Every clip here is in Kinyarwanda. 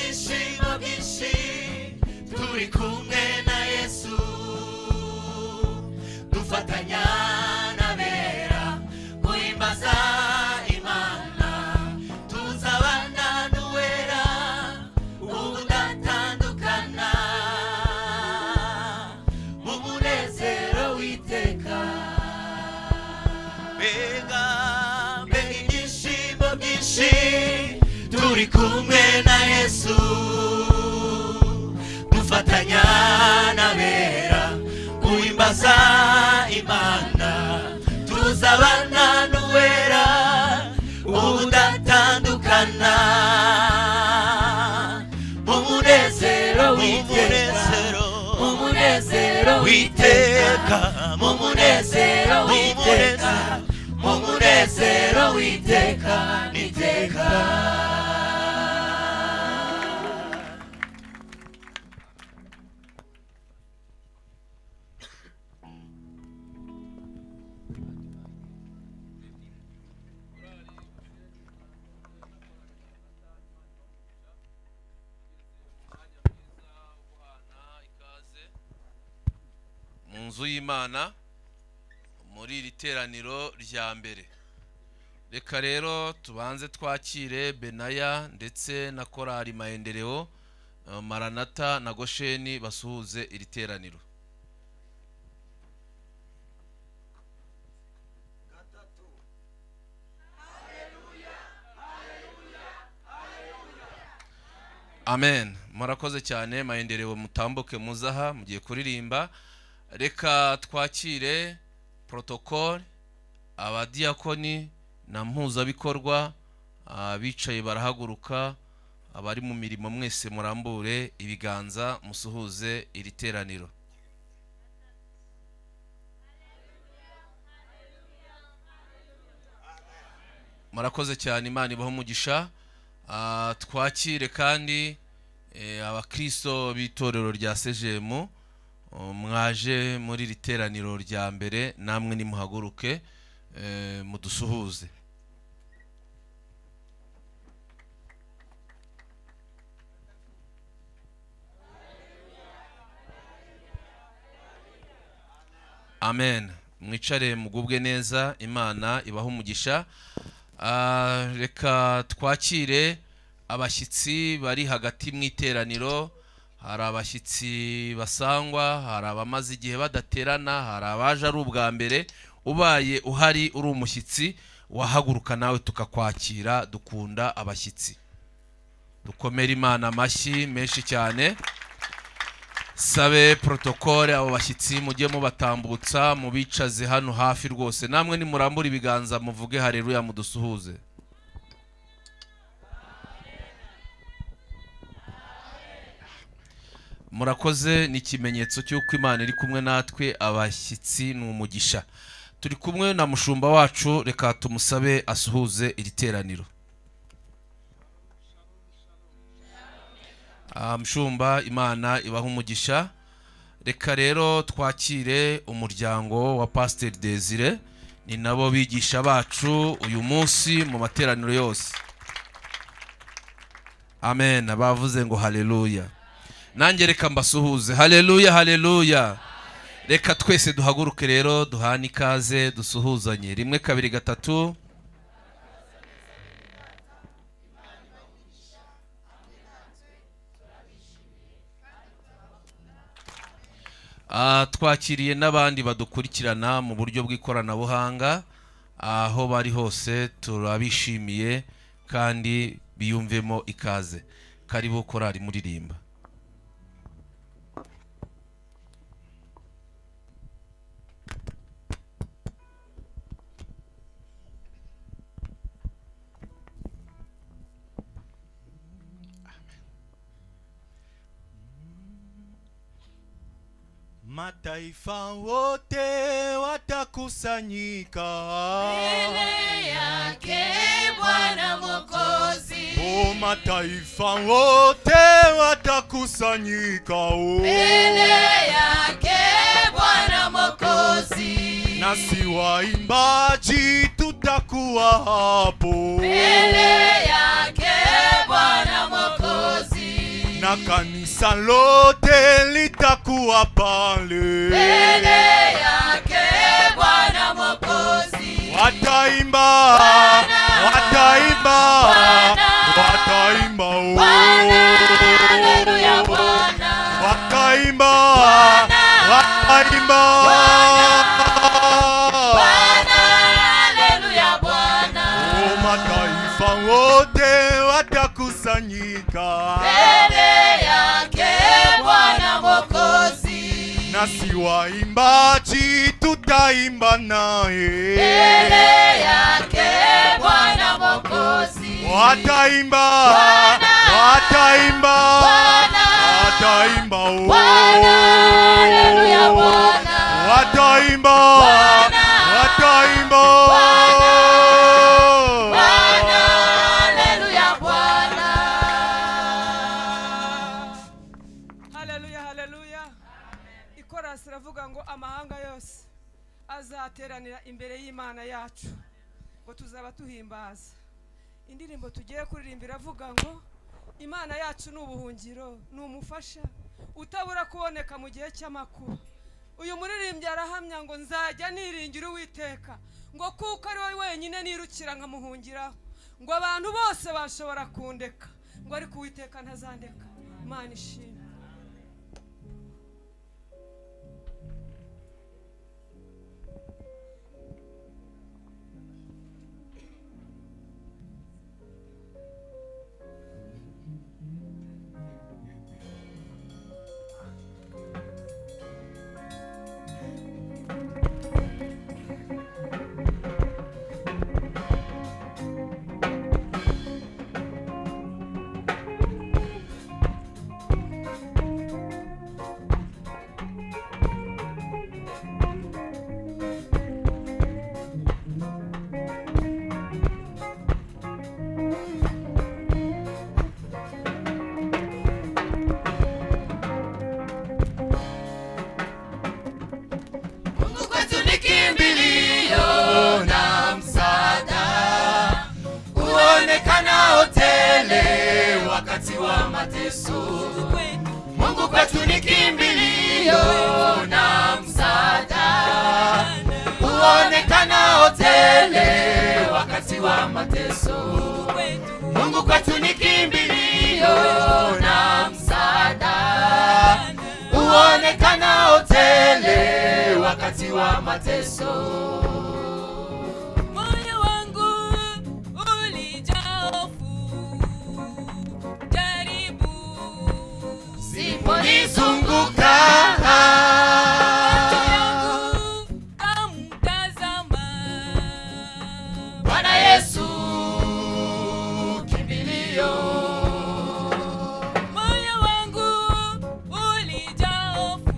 Ibyishimo byinshi turi kumwe na Yesu, dufatanya n'abera guhimbaza Imana, tuzabana n'Uwera ubudatandukana mu munezero w'iteka. Mbega, mbega ibyishimo byinshi turi kumwe na Yesu, dufatanya n'abera guhimbaza Imana, tuzabana n'Uwera ubudatandukana mu munezero w'iteka, mu munezero w'iteka, mu munezero w'iteka, mu munezero w'iteka n'iteka. Mu nzu y'Imana muri iri teraniro rya mbere, reka rero tubanze twakire Benaya ndetse na korali Maendeleo, Maranata na Gosheni basuhuze iri teraniro. Amen. Murakoze cyane Maendeleo, mutambuke muzaha mugiye kuririmba. Reka twakire protocole, abadiyakoni na mpuzabikorwa, abicaye barahaguruka, abari mu mirimo mwese murambure ibiganza musuhuze iri teraniro. Murakoze cyane, Imana ibahe umugisha. Twakire kandi abakristo b'itorero rya Sejemu mwaje muri iri teraniro rya mbere, namwe nimuhaguruke mudusuhuze. Amen. Mwicare mugubwe neza, Imana ibahe umugisha. Reka twakire abashyitsi bari hagati mu iteraniro. Hari abashyitsi basangwa, hari abamaze igihe badaterana, hari abaje ari ubwa mbere. Ubaye uhari uri umushyitsi wahaguruka nawe tukakwakira. Dukunda abashyitsi, dukomere Imana amashyi menshi cyane. Sabe protokole, abo bashyitsi mujye mubatambutsa mubicaze hano hafi rwose. Namwe nimurambura ibiganza muvuge haleluya mudusuhuze. Murakoze, ni ikimenyetso cy'uko Imana iri kumwe natwe. Abashyitsi ni umugisha. Turi kumwe na mushumba wacu, reka tumusabe asuhuze iri teraniro. Mushumba, Imana ibahe umugisha. Reka rero twakire umuryango wa Pasiteri Desire, ni nabo bigisha bacu uyu munsi mu materaniro yose. Amen. Bavuze ngo haleluya. Nanjye reka mbasuhuze, haleluya, haleluya. Reka twese duhaguruke rero duhane ikaze, dusuhuzanye. 1 2 3. Twakiriye n'abandi badukurikirana mu buryo bw'ikoranabuhanga, aho bari hose turabishimiye kandi biyumvemo ikaze. Karibu korali muririmba. Mataifa wote watakusanyika mbele yake Bwana Mwokozi. Oh, mataifa wote watakusanyika, oh, mbele yake Bwana Mwokozi. Nasi waimbaji tutakuwa hapo mbele yake Bwana Mwokozi. Na kanisa lote litakuwa pale mbele yake Bwana Mwokozi. Wataimba, wataimba, wataimba, oh. Bwana, haleluya Bwana. Wataimba, wataimba. Bwana, haleluya Bwana. Oh, mataifa wote watakusanyika Mbele yake Bwana Mwokozi. Nasi waimbaji tutaimba naye Mbele yake Bwana Mwokozi. Wataimba, Bwana, wataimba, Bwana, wataimba, oh. Bwana, haleluya Bwana. Wataimba, Bwana, wataimba. Bwana, haleluya Bwana. Haleluya, haleluya. Ikorasi iravuga ngo amahanga yose azateranira imbere y'Imana yacu, ngo tuzaba tuhimbaza. Indirimbo tugiye kuririmba iravuga ngo Imana yacu ni ubuhungiro, ni umufasha utabura kuboneka mu gihe cy'amakuba. Uyu muririmbyi arahamya ngo nzajya niringira Uwiteka, ngo kuko ari we wenyine nirukira nkamuhungiraho, ngo abantu bose bashobora kundeka, ngo ariko Uwiteka ntazandeka. Imana ishimwe. Mungu kwetu ni kimbilio na msaada, huonekana tele wakati wa mateso. Mungu kwetu ni kimbilio na msaada, huonekana tele wakati wa mateso. Mungu kwetu ni kimbilio na msaada, huonekana tele wakati wa mateso. Moyo wangu ulijaa hofu, jaribu Siponizunguka macho yangu kamtazama Bwana Yesu kimbilio. Moyo wangu ulijaa hofu,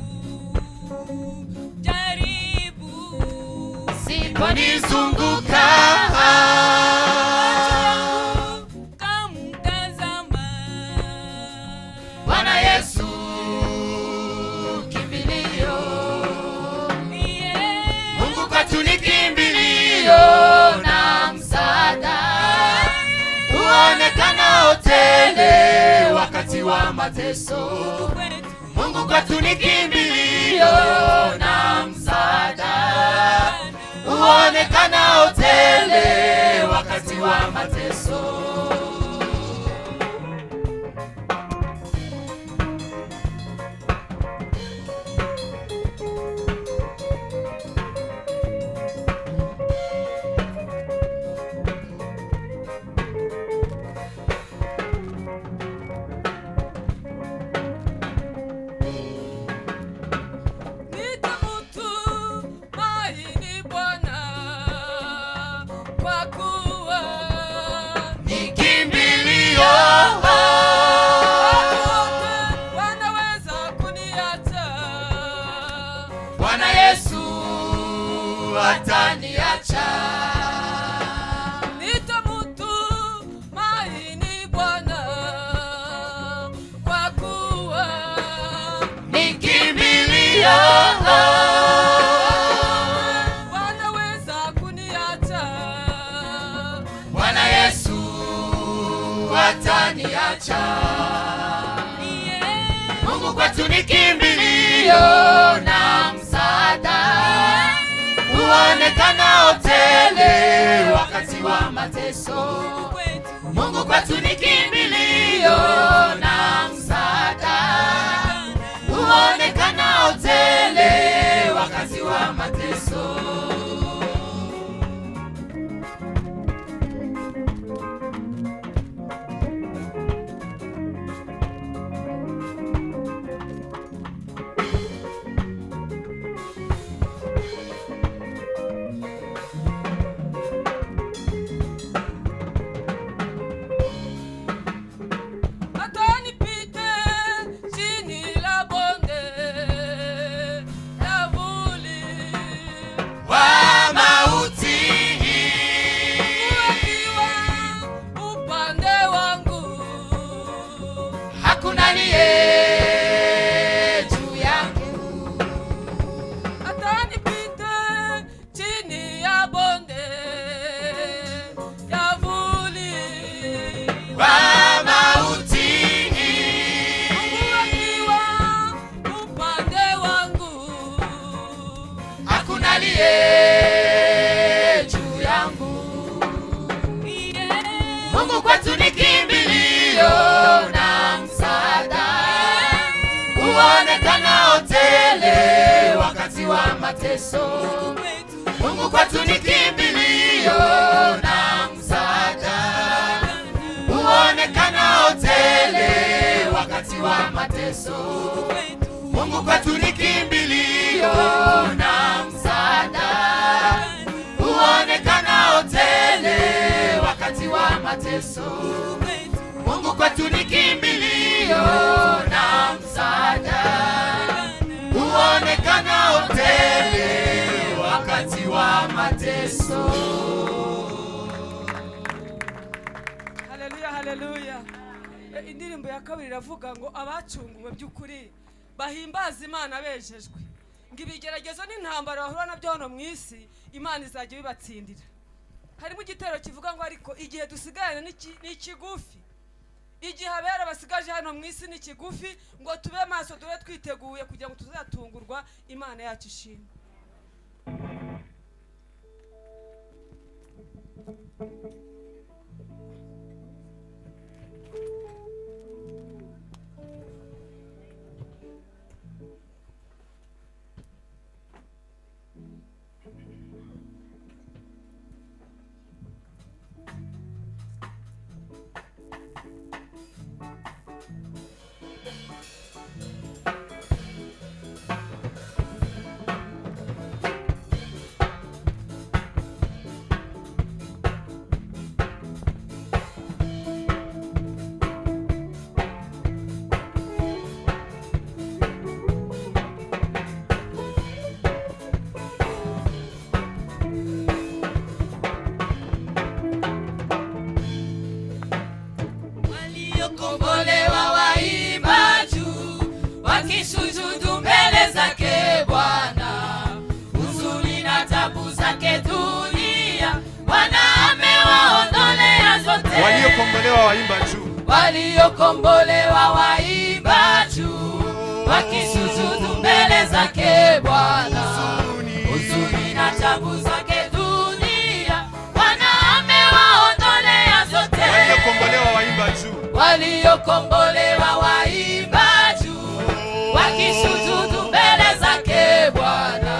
jaribu Siponizunguka macho yangu kamtazama Bwana Yesu kimbilio. Yeah. Mungu kwetu ni kimbilio na msaada, huonekana tele wakati wa mateso. Mungu kwetu ni kimbilio na msaada, huonekana tele wakati wa mateso. Nitamtumaini Bwana kwa kuwa kimbilio na msaada, huonekana tele wakati wa mateso. Mungu kwetu ni kimbilio na msaada, huonekana tele wakati wa mateso. Hata nipite chini la bonde la vuli Wa mauti, ukiwa upande wangu, hakuna aliye juu yangu. Hata nipite chini ya bonde ya vuli Wa mauti, Mungu akiwa upande wangu, hakuna aliye juu yangu. yeah. Mungu kwetu ni kimbilio na msaada, huonekana tele wakati wa mateso. Mungu kwetu ni kimbilio na msaada, huonekana tele wakati wa mateso. Mungu kwetu ni kimbilio na msaada, huonekana tele wakati wa mateso. Mungu kwetu ni kimbilio na msaada, huonekana tele wakati wa mateso. Haleluya, haleluya. Indirimbo ya kabiri iravuga ngo abacunguwe by'ukuri bahimbaza Imana bejejwe, ngo ibigeragezo n'intambara bahura nabyo hano mu isi Imana izajya ibibatsindira. Harimo igitero kivuga ngo ariko igihe dusigaranye ni kigufi, igihe abera basigaje hano mu isi ni kigufi, ngo tube maso dube twiteguye kugira ngo tuzatungurwa. Imana yacu ishimwe. Waliokombolewa waimba juu, wakisujudu mbele zake Bwana. Huzuni na tabu zake dunia, Bwana amewaondolea zote. Waliokombolewa waimba juu. Waliokombolewa waimba juu, wakisujudu mbele zake Bwana. Huzuni na tabu zake dunia, Bwana amewaondolea zote. Waliokombolewa waimba juu. Waliokombolewa waimba juu, wakisujudu mbele zake Bwana.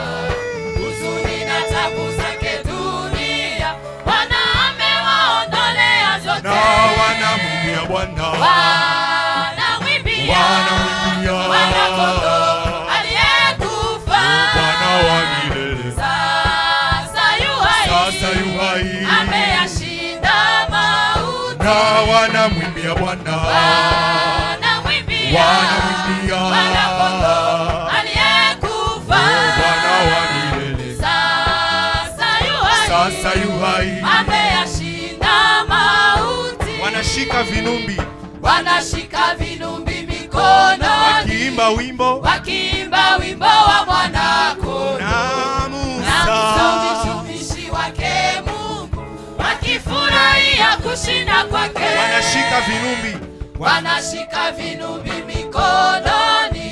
Huzuni na tabu zake dunia, Bwana amewaondolea zote. Na wanamwimbia Bwana. Wanamwimbia Wanamwimbia. Mwana-Kondoo aliyekufa. Bwana wa milele. Sasa yu hai. Sasa yu hai. Ameyashinda mauti. Na wanamwimbia Bwana. Wanamwimbia Wanamwimbia. Mwana-Kondoo aliyekufa. Bwana wa milele. Sasa yu hai. Sasa yu hai. Ameyashinda mauti. Wanashika vinumbi Wanashika vinumbi mikononi, wakiimba wimbo wakiimba wimbo wa Mwana-Kondoo na na Musa. Musa mtumishi wake Mungu, wakifurahia kushinda kwake. Wanashika vinumbi Wanashika vinumbi mikononi,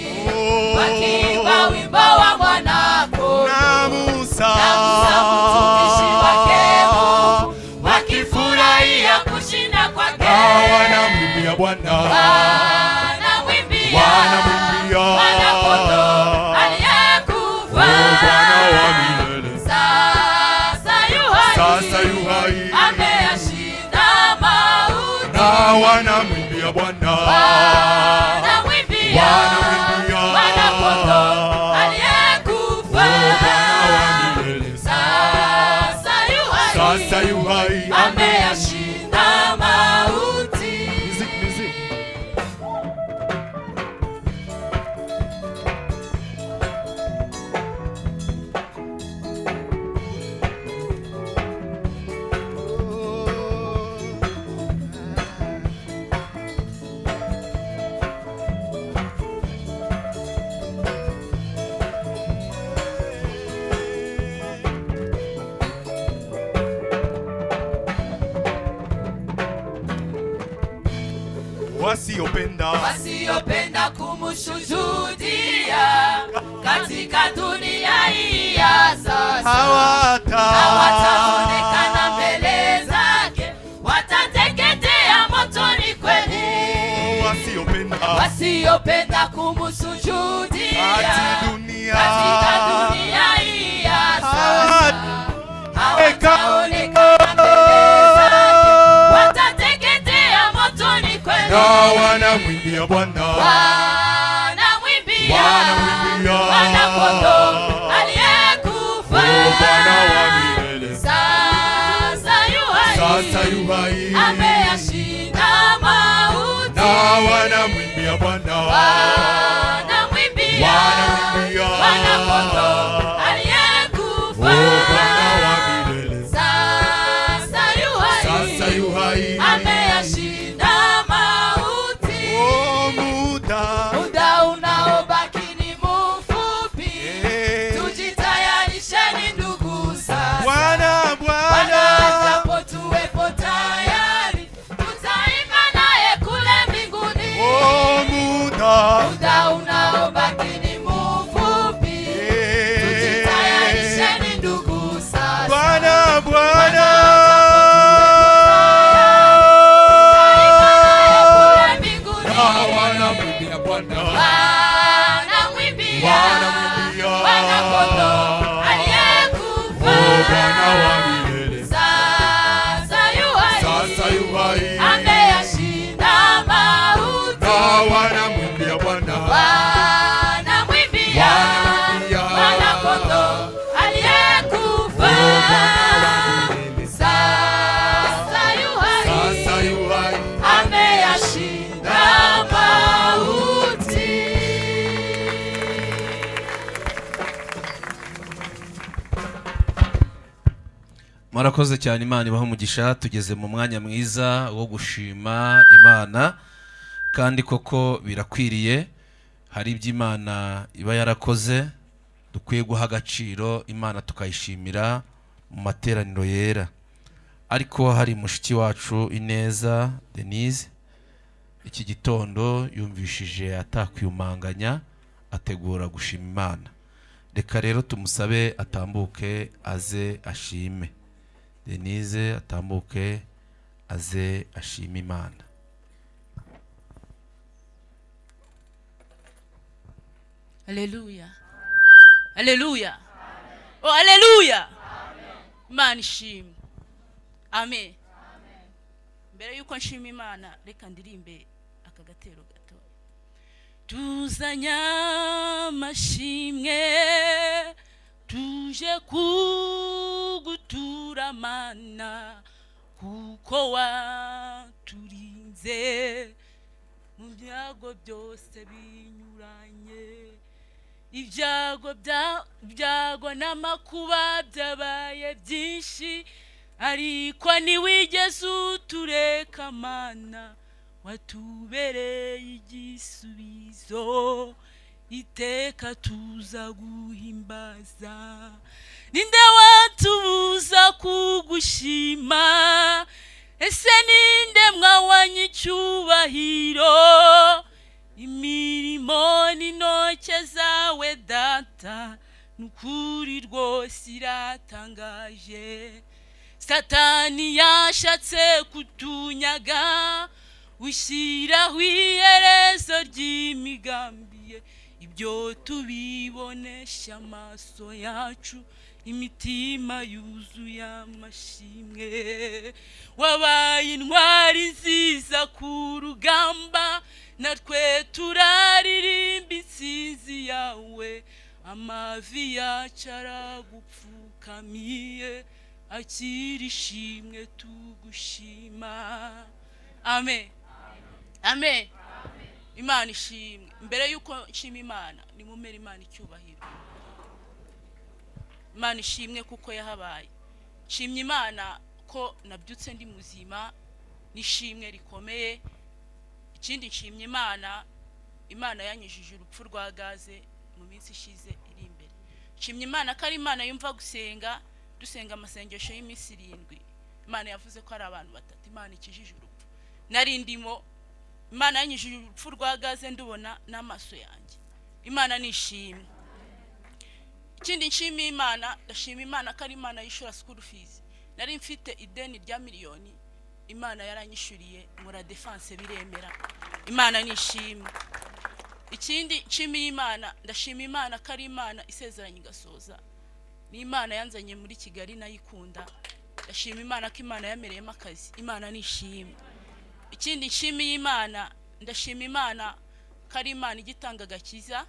wakiimba Wanamwimbia Wanamwimbia Mwana-Kondoo aliyekufa. Oh, Bwana wa milele. Sasa yu hai. Sasa yu hai. Ameyashinda mauti. Na wanamwimbia Bwana. Wanamwimbia Wanamwimbia Mwana-Kondoo aliyekufa. Oh, Bwana wa milele. Sasa yu hai. Sasa yu hai. Ameyashinda mauti. Music, music. Wasiopenda Wasiopenda kumshuhudia katika dunia hii ya sasa hawata hawataonekana mbele zake, watateketea motoni kweli. Wasiopenda Wasiopenda kumsujudia Kati dunia. katika dunia hii ya sasa hawataonekana mbele zake, watateketea motoni kweli. Na wanamwimbia Bwana. Wanamwimbia Wanamwimbia. Mwana-Kondoo aliyekufa. Oh, Bwana wa milele. Sasa yu hai. Sasa yu hai. Ameyashinda mauti. Na wanamwimbia Bwana. Wanamwimbia Wanamwimbia. Mwana-Kondoo aliyekufa. Oh, Bwana wa milele. Sasa yu hai. Sasa yu hai. Ameyashinda mauti. Oh, muda. Muda unaobaki ni mfupi. Eh. Tujitayarisheni ndugu sasa. Bwana, Bwana Bwana. ajapo tuwepo tayari, tutaimba naye kule mbinguni. Oh, muda. Muda unaobaki ni mfupi. Eh. Tujitayarisheni ndugu sasa. Bwana, Bwana. Bwana ajapo tuwepo tayari, tutaimba naye kule mbinguni. Na wanamwimbia Bwana. Wanamwimbia Wanamwimbia. Mwana-Kondoo aliyekufa. Oh, Bwana wa milele. Sasa yu hai. Sasa yu hai. Ameyashinda mauti. Na wanamwimbia Bwana. Wanamwimbia Wanamwimbia. Mwana-Kondoo aliyekufa. Oh, Bwana wa milele. Sasa yu hai. Sasa yu hai. Ameyashinda mauti. Murakoze cyane, Imana ibaha umugisha. Tugeze mu mwanya mwiza wo gushima Imana, kandi koko birakwiriye. Hari ibyo Imana iba yarakoze dukwiye guha agaciro Imana, tukayishimira mu materaniro yera. Ariko hari mushiki wacu Ineza Denise, iki gitondo yumvishije atakwiyumanganya, ategura gushima Imana. Reka rero tumusabe atambuke aze ashime. Denise atambuke aze ashime Imana. Haleluya, haleluya, oh haleluya! Imana ishimwe, amen. Mbere yuko nshima Imana, reka ndirimbe aka gatero gato. Tuzanye amashimwe, tuje kugutura Mana, kuko waturinze mu byago byose binyuranye. Ibyago byago n'amakuba byabaye byinshi, ariko ntiwigeze utureka Mana, watubereye igisubizo. Iteka tuza guhimbaza. Ninde watubuza kugushima? Ese ninde mwawanye icyubahiro? Imirimo n'intoke zawe Data, nukuri rwose iratangaje. Satani yashatse kutunyaga. Ushyiraho iherezo ry'imigambi ye, ibyo tubibonesha amaso yacu, imitima yuzuye amashimwe. Wabaye intwari nziza ku rugamba, natwe turaririmba intsinzi yawe. Amavi yacu aragupfukamiye, akira ishimwe tugushima. Amen, amen. Imana ishimwe. Mbere y'uko nshima Imana, nimumere Imana icyubahiro. Imana ishimwe kuko yahabaye. Nshimye Imana ko nabyutse ndi muzima, n'ishimwe rikomeye. Ikindi nshimye Imana, Imana yanyujije urupfu rwa gaze mu minsi ishize iri imbere. Nshimye Imana ko ari Imana yumva gusenga, dusenga amasengesho y'iminsi 7. Imana yavuze ko ari abantu batatu Imana ikijije urupfu. Nari ndimo, Imana yanyujije urupfu rwa gaze, ndubona n'amaso yanjye. Imana nishimwe. Ikindi nshimiye Imana, ndashima Imana ko ari Imana yishura school fees. Nari mfite ideni rya miliyoni, Imana yaranyishuriye, nkora defense biremera. Imana nishimwe. Ikindi nshimiye Imana, ndashima Imana ko ari Imana isezeranye igasoza. Ni Imana yanzanye muri Kigali nayikunda. Ndashima Imana ko Imana yamereyemo akazi. Imana nishimwe. Ikindi nshimiye Imana, ndashima Imana ko ari Imana igitanga agakiza.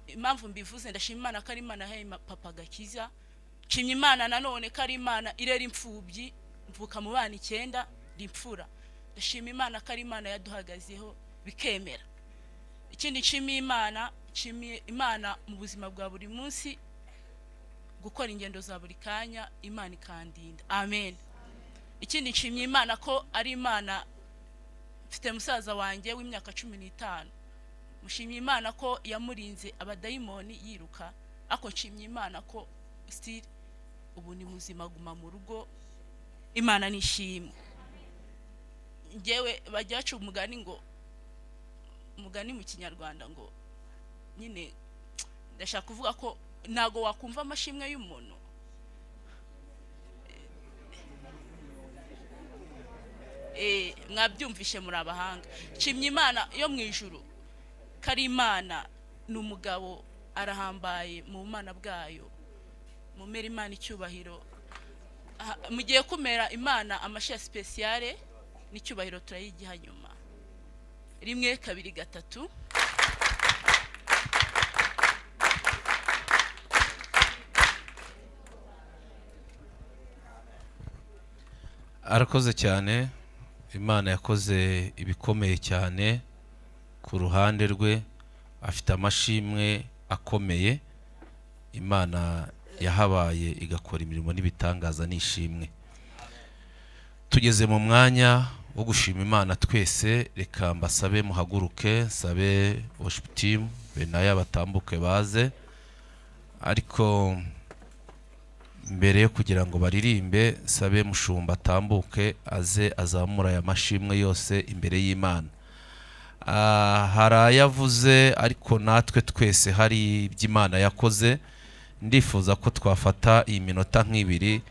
Impamvu mbivuze, ndashima Imana ko ari Imana yahaye papa agakiza. Nshimye Imana nanone ko ari Imana irera imfubyi, mvuka mu bana 9 ndi imfura. Ndashima Imana ko ari Imana yaduhagazeho bikemera. Ikindi nshimiye Imana, nshimiye Imana mu buzima bwa buri munsi, gukora ingendo za buri kanya, Imana ikandinda. Amen. Ikindi nshimiye Imana ko ari Imana, mfite musaza wanjye w'imyaka 15. Mushimiye Imana ko yamurinze abadayimoni yiruka, ako nshimiye Imana ko still ubu ni muzima, guma mu rugo. Imana nishimwe. Njyewe bajya baca umugani ngo, umugani mu Kinyarwanda ngo nyine ndashaka kuvuga ko ntago wakumva amashimwe y'umuntu. Mwabyumvishe muri abahanga. Nshimye Imana yo mu ijuru ko ari Imana, ni umugabo arahambaye mu bumana bwayo. Mumere Imana icyubahiro. Mugiye kumera Imana amashyi ya spéciale n'icyubahiro turayigiha nyuma. 1 2 3. Arakoze cyane. Imana yakoze ibikomeye cyane ku ruhande rwe, afite amashimwe akomeye. Imana yahabaye igakora imirimo n'ibitangaza n'ishimwe. Tugeze mu mwanya wo gushima Imana twese, reka mbasabe muhaguruke, nsabe worship team Benaya batambuke baze. Ariko mbere yo kugira ngo baririmbe, sabe mushumba atambuke aze azamura aya mashimwe yose imbere y'Imana. Hari ayavuze, ariko natwe twese hari iby'Imana yakoze. Ndifuza ko twafata iyi minota nk'ibiri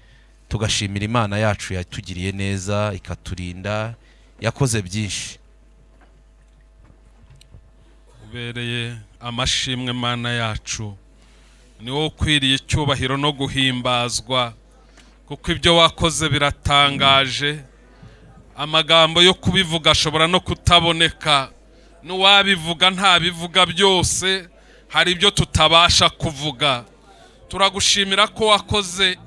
tugashimira Imana yacu yatugiriye neza, ikaturinda, yakoze byinshi. Ubereye amashimwe Mana yacu, ni wowe ukwiriye icyubahiro no guhimbazwa, kuko ibyo wakoze biratangaje. Amagambo yo kubivuga ashobora no kutaboneka, n'uwabivuga ntabivuga byose, hari ibyo tutabasha kuvuga. Turagushimira ko wakoze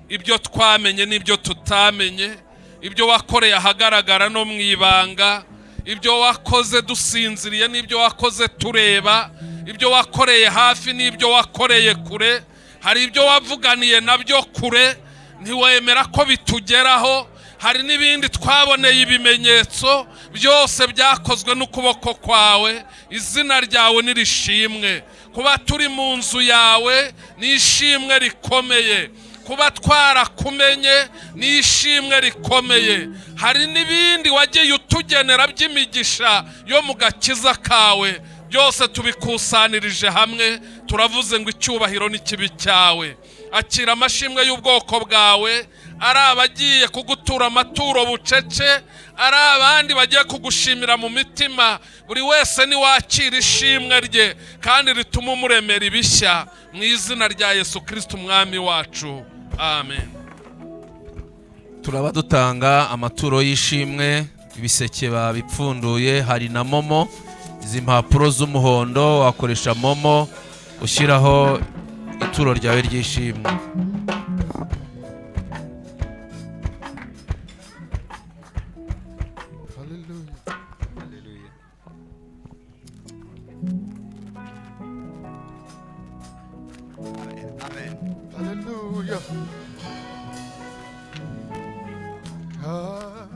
ibyo twamenye n'ibyo tutamenye, ibyo wakoreye ahagaragara no mu ibanga, ibyo wakoze dusinziriye n'ibyo wakoze tureba, ibyo wakoreye hafi n'ibyo wakoreye kure. Hari ibyo wavuganiye nabyo kure ntiwemera ko bitugeraho, hari n'ibindi twaboneye ibimenyetso, byose byakozwe n'ukuboko kwawe. Izina ryawe nirishimwe. Kuba turi mu nzu yawe ni ishimwe rikomeye, kuba twarakumenye ni ishimwe rikomeye. Hari n'ibindi wagiye utugenera by'imigisha yo mu gakiza kawe, byose tubikusanirije hamwe, turavuze ngo icyubahiro n'ikibi cyawe. Akira amashimwe y'ubwoko bwawe, ari abagiye kugutura amaturo bucece, ari abandi bagiye kugushimira mu mitima. Buri wese niwakira ishimwe rye kandi rituma umuremera ibishya, mu izina rya Yesu Kristo umwami wacu, amen. Turaba dutanga amaturo y'ishimwe, ibiseke babipfunduye, hari na momo. Izi mpapuro z'umuhondo wakoresha momo ushyiraho ituro ryawe ry'ishimwe. Hallelujah. Amen. Hallelujah. Ah.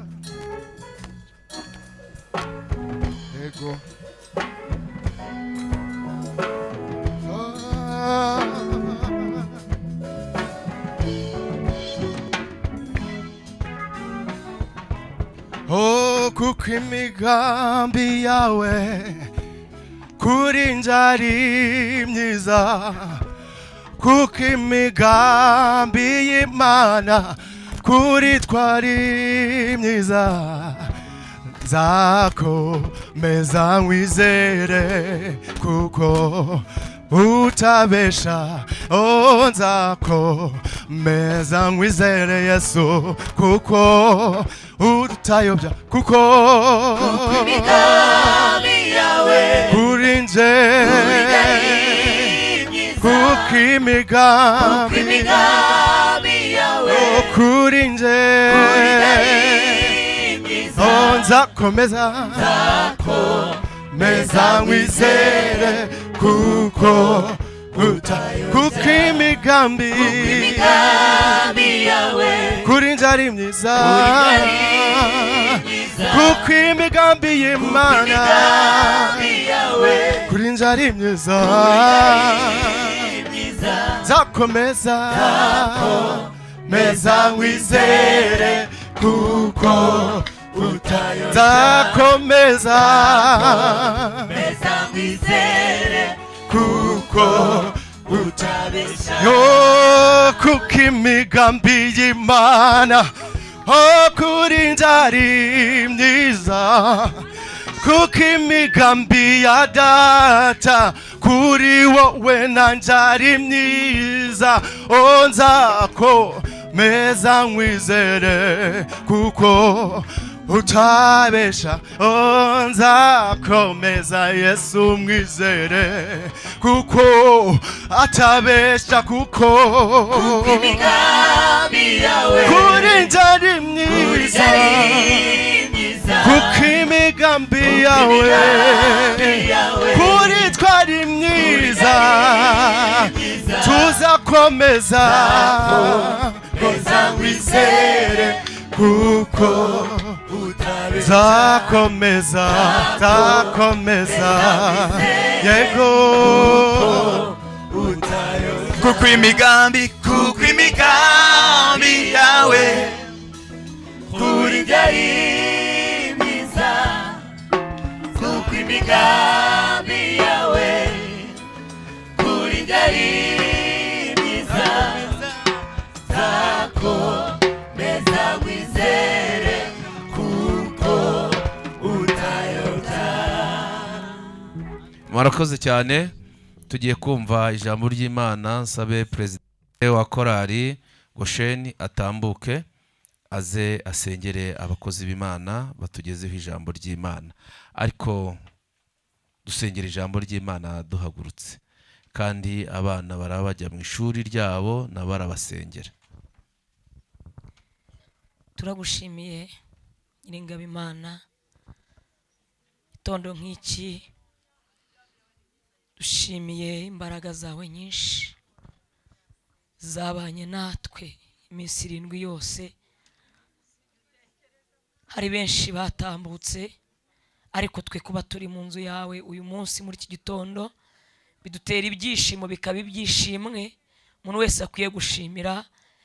Ego. Ah. Oh, kuko imigambi yawe kuri njye ari myiza, kuko imigambi y'Imana kuri twari myiza, nzakomeza nkwizere kuko utabesha. Oh, nzakomeza nkwizere Yesu kuko utayobya, kuko Imigambi yawe kuri nje, kuko imigambi imigambi yawe Oh, kuri nje, oh, nzakomeza meza nkwizere kuko kuko imigambi imigambi yawe kuri nje ari myiza, kuko imigambi y'Imana imigambi yawe kuri nje ari myiza, nzakomeza meza nkwizere kuko nzakomeza meza nkwizere kuko utabesha. Yo, kuko imigambi y'Imana, oh, kuri nje ari myiza, kuko imigambi ya data kuri wowe nanjye ari myiza. Oh, nzakomeza nkwizere kuko utabesha. Oh, nzakomeza Yesu mwizere kuko atabesha, kuko Imigambi yawe kuri nje ari myiza, kuko imigambi yawe kuri twari myiza, tuzakomeza nkwizere kuko nzakomeza, nzakomeza yego. Kuko imigambi, kuko imigambi yawe kuri njye ari myiza, kuko imigambi yawe kuri njye ari myiza, nzakomeza nkwizere kuko utayobya. Murakoze cyane. Tugiye kumva ijambo ry'Imana. Nsabe perezida wa korali Gosheni atambuke aze asengere abakozi b'Imana batugezeho ijambo ry'Imana, ariko dusengera ijambo ry'Imana duhagurutse, kandi abana baraba bajya mu ishuri ryabo nabo arabasengera. Turagushimiye Nyiringabo Imana, itondo nk'iki dushimiye imbaraga zawe nyinshi zabanye natwe iminsi 7 yose. Hari benshi batambutse, ariko twe kuba turi mu nzu yawe uyu munsi muri iki gitondo bidutera ibyishimo, bikaba ibyishimwe. Umuntu wese akwiye gushimira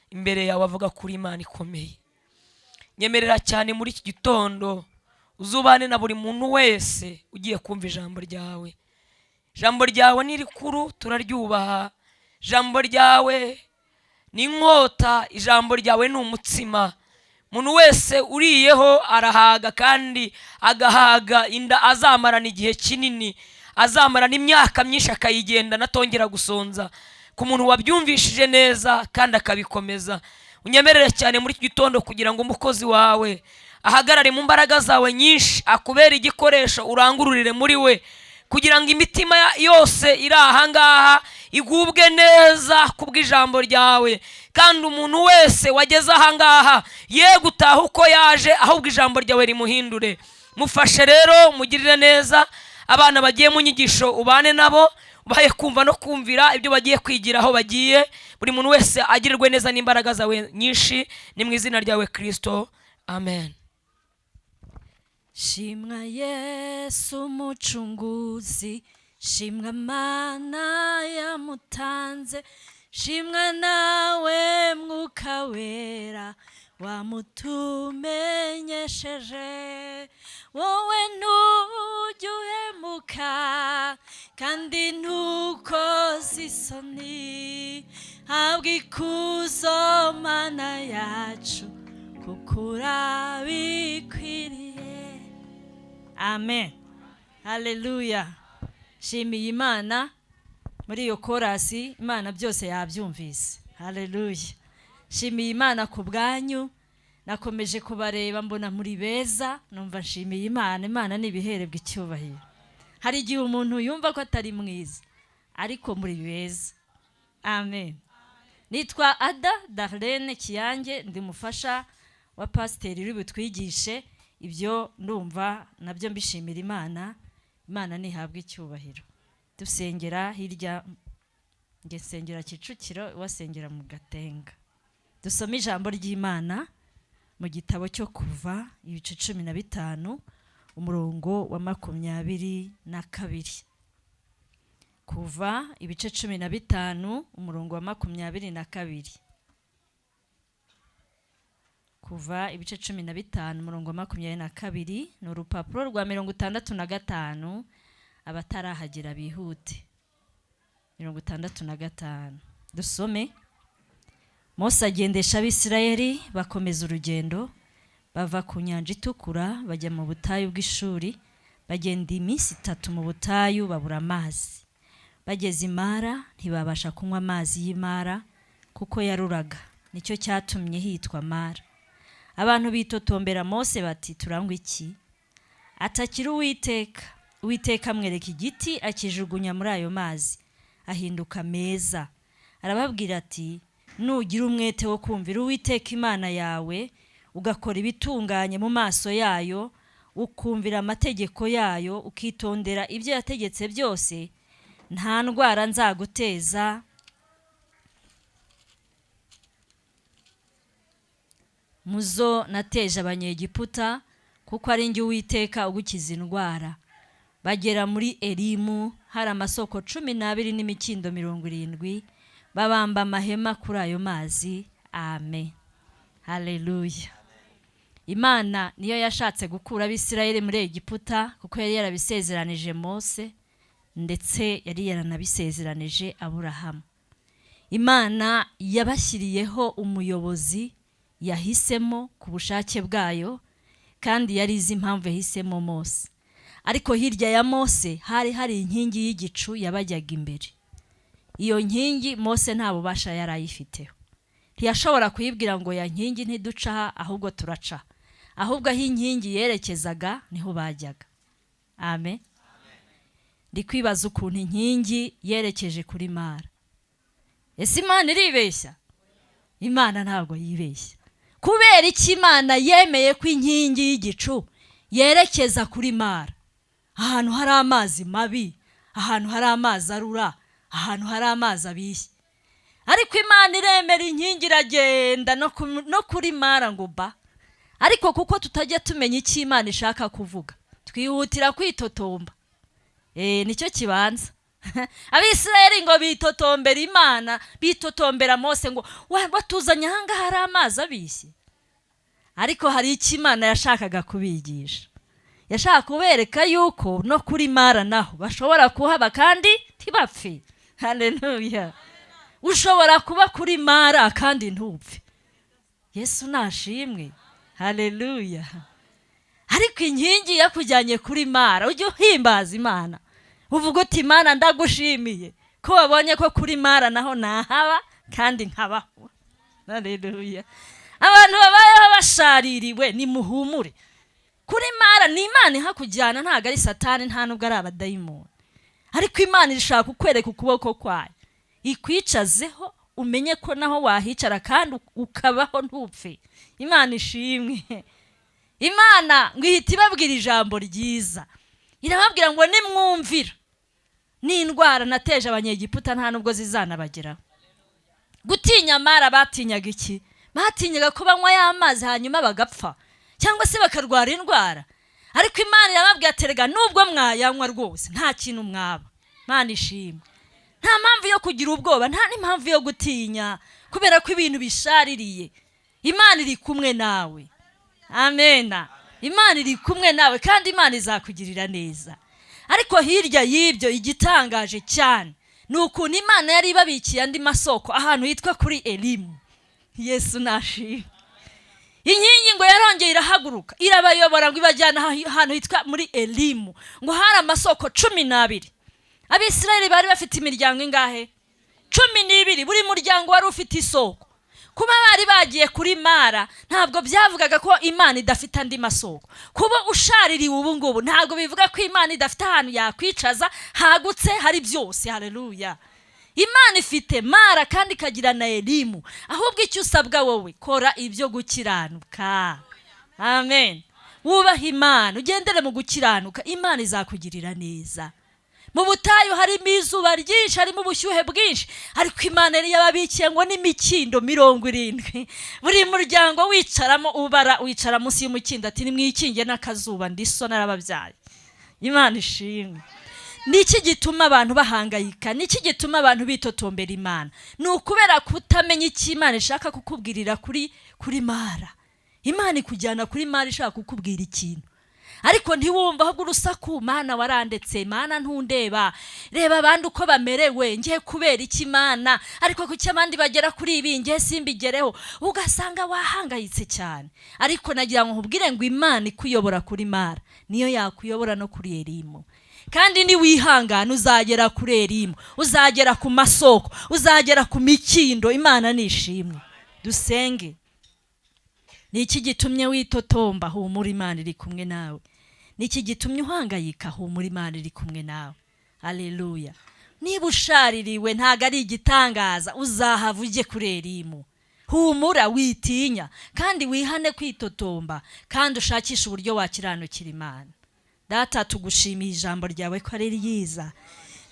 imbere yawe avuga kuri Imana ikomeye. Nyemerera cyane muri iki gitondo uzubane na buri muntu wese ugiye kumva ijambo ryawe. Ijambo ryawe ni rikuru, turaryubaha. Ijambo ryawe Ni inkota, ijambo ryawe ni umutsima. Umuntu wese uriyeho arahaga, kandi agahaga inda azamarana igihe kinini, azamarana imyaka myinshi, akayigendana atongera gusonza, ku muntu wabyumvishije neza kandi akabikomeza. Unyemerere cyane muri iki gitondo kugira ngo umukozi wawe ahagarare mu mbaraga zawe nyinshi, akubere igikoresho, urangururire muri we, kugira ngo imitima yose iri aha ngaha igubwe neza kubw'ijambo ryawe, kandi umuntu wese wageze aha ngaha ye gutaha uko yaje, ahubwo ijambo ryawe rimuhindure. Mufashe rero, mugirire neza. Abana bagiye mu nyigisho, ubane nabo, ubahe kumva no kumvira ibyo bagiye kwigira aho bagiye. Buri muntu wese agirirwe neza n'imbaraga zawe nyinshi. Ni mu izina ryawe Kirisito, amen. Shimwa Yesu umucunguzi, shimwa Mana yamutanze, shimwa nawe Mwuka Wera wamutumenyesheje. Wowe ntujya uhemuka kandi ntukoze isoni, habwa ikuzo Mana yacu kuko urabikwiriye. Amen, haleluya. Shimiye Imana muri iyo korasi, Imana byose yabyumvise. Haleluya. Shimiye Imana ku bwanyu. Nakomeje kubareba mbona muri beza, numva nshimiye Imana. Imana ni ibiherebwa icyubahiro. Hari igihe umuntu yumva ko atari mwiza, ariko muri beza. Amen. Nitwa Ada Darlene Kiyange, ndi mufasha wa pasiteri uri butwigishe. Ibyo ndumva nabyo mbishimira Imana. Imana ntihabwe icyubahiro. Dusengera hirya, njye nsengera Kicukiro, wasengera mu Gatenga. Dusome ijambo ry'Imana mu gitabo cyo Kuva, ibice 15, umurongo wa 22. Kuva ibice 15, umurongo wa 22. Kuva ibice 15, umurongo wa 22, ni urupapuro rwa 65. Abatarahagera bihute. 65, dusome. Mose agendesha Abisirayeli, bakomeza urugendo, bava ku Nyanja Itukura bajya mu butayu bw'Ishuri. Bagenda iminsi 3 mu butayu, babura amazi. Bageze i Mara, ntibabasha kunywa amazi y'i Mara kuko yaruraga. Nicyo cyatumye hitwa Mara. Abantu bitotombera Mose bati: "Turanywa iki?" Atakira Uwiteka. Uwiteka amwereka igiti, akijugunya muri ayo mazi, ahinduka meza. Arababwira ati: "Nugira umwete wo kumvira Uwiteka Imana yawe, ugakora ibitunganye mu maso yayo, ukumvira amategeko yayo, ukitondera ibyo yategetse byose, nta ndwara nzaguteza muzo nateje Abanyegiputa, kuko ari njye Uwiteka ugukiza indwara." Bagera muri Elimu, hari amasoko 12 n'imikindo 70, babamba amahema kuri ayo mazi. Amen, haleluya. Imana niyo yashatse gukura Abisirayeli muri Egiputa, kuko yari yarabisezeranije Mose, ndetse yari yaranabisezeranije Aburahamu. Imana yabashyiriyeho umuyobozi yahisemo ku bushake bwayo, kandi yari izi impamvu yahisemo Mose. Ariko hirya ya Mose hari hari inkingi y'igicu yabajyaga imbere. Iyo nkingi Mose nta bubasha yari ayifiteho, ntiyashobora kuyibwira ngo: "Ya nkingi, ntiduca aha, ahubwo turaca." Ahubwo aho inkingi yerekezaga niho bajyaga. Amen. Ndi kwibaza ukuntu inkingi yerekeje kuri Mara. Ese Imana iribeshya? Imana ntabwo yibeshya. Kubera iki Imana yemeye ko inkingi y'igicu yerekeza kuri Mara, ahantu hari amazi mabi, ahantu hari amazi arura, ahantu hari amazi abishye? Ariko Imana iremera, inkingi iragenda no kuri Mara ngo ba. Ariko kuko tutajya tumenya icyo Imana ishaka kuvuga, twihutira kwitotomba. Nicyo kibanza. Abisirayeli ngo bitotombera Imana, bitotombera Mose ngo: "Watuzanye ahangaha hari amazi abishye." Ariko hari icyo Imana yashakaga kubigisha. Yashaka kubereka yuko no kuri Mara naho bashobora kuhaba kandi ntibapfe. Haleluya. Ushobora kuba kuri Mara kandi ntupfe. Yesu nashimwe, haleluya. Ariko inkingi yakujyanye kuri Mara, ujye uhimbaza Imana, uvuga uti Imana ndagushimiye ko wabonye ko kuri Mara naho nahaba kandi nkabaho. Haleluya. Abantu babayeho bashaririwe nimuhumure. Kuri Mara ni Imana ihakujyana, ntabwo ari Satani, nta nubwo ari abadayimoni. Ariko Imana ishaka kukwereka ukuboko kwayo, ikwicazeho umenye ko naho wahicara kandi ukabaho ntupfe. Imana ishimwe. Imana ngo ihita ibabwira ijambo ryiza, irababwira ngo nimwumvira n'indwara nateje Abanyegiputa nta nubwo zizanabageraho. Gutinya Mara batinyaga iki? Batinyaga ko banywa ya mazi hanyuma bagapfa cyangwa se bakarwara indwara. Ariko Imana irababwira ati rega nubwo mwayanywa rwose nta kintu mwaba. Imana ishimwe. Nta mpamvu yo kugira ubwoba, nta n'impamvu yo gutinya, kubera ko ibintu bishaririye. Imana iri kumwe nawe. Amena. Imana iri kumwe nawe kandi Imana izakugirira neza. Ariko hirya y'ibyo igitangaje cyane ni ukuntu Imana yari ibabikiye andi masoko ahantu hitwa kuri Elimu. Yesu nashimwe. Inkingi ngo yarongeye irahaguruka irabayobora ngo ibajyana ahantu hitwa muri Elimu, ngo hari amasoko 12. Abisirayeli bari bafite imiryango ingahe? 12. Buri muryango wari ufite isoko. Kuba bari bagiye kuri Mara ntabwo byavugaga ko Imana idafite andi masoko. Kuba ushaririwe ubu ngubu ntabwo bivuga ko Imana idafite ahantu yakwicaza hagutse hari byose. Haleluya. Imana ifite Mara kandi ikagira na Elimu. Ahubwo icyo usabwa wowe, kora ibyo gukiranuka. Amen. Wubahe Imana, ugendere mu gukiranuka, Imana izakugirira neza. Mu butayu harimo izuba ryinshi, harimo ubushyuhe bwinshi, ariko Imana yari yababikiye ngo n'imikindo 70. Buri muryango wicaramo ubara, wicara munsi y'umukindo ati nimwikinge n'akazuba, ndiso narababyaye. Imana ishimwe. Niki gituma abantu bahangayika? Niki gituma abantu bitotombera Imana? Ni ukubera kutamenya icyo Imana ishaka kukubwirira kuri Mara. Imana ikujyana kuri Mara ishaka kukubwira ikintu, ariko ntiwumva, ahubwo urusaku, Mana warandetse, Mana ntundeba, reba abandi uko bamerewe, ngiye kubera iki Imana, ariko kuki abandi bagera kuri ibi ngiye simbigereho, ugasanga wahangayitse cyane. Ariko nagira ngo nkubwire ngo Imana ikuyobora kuri Mara niyo yakuyobora no kuri Elimu. Kandi niwihangana uzagera kuri Elimu, uzagera ku masoko, uzagera ku mikindo. Imana nishimwe. Dusenge. Niki gitumye witotomba? Humura, Imana iri kumwe nawe. Niki gitumye uhangayika? Humura, Imana iri kumwe nawe. Haleluya. Niba ushaririwe ntago ari igitangaza, uzahava ujye kuri Elimu. Humura, witinya, kandi wihane kwitotomba, kandi ushakishe uburyo wakiranukira Imana. Data, tugushimiye ijambo ryawe ko ari ryiza,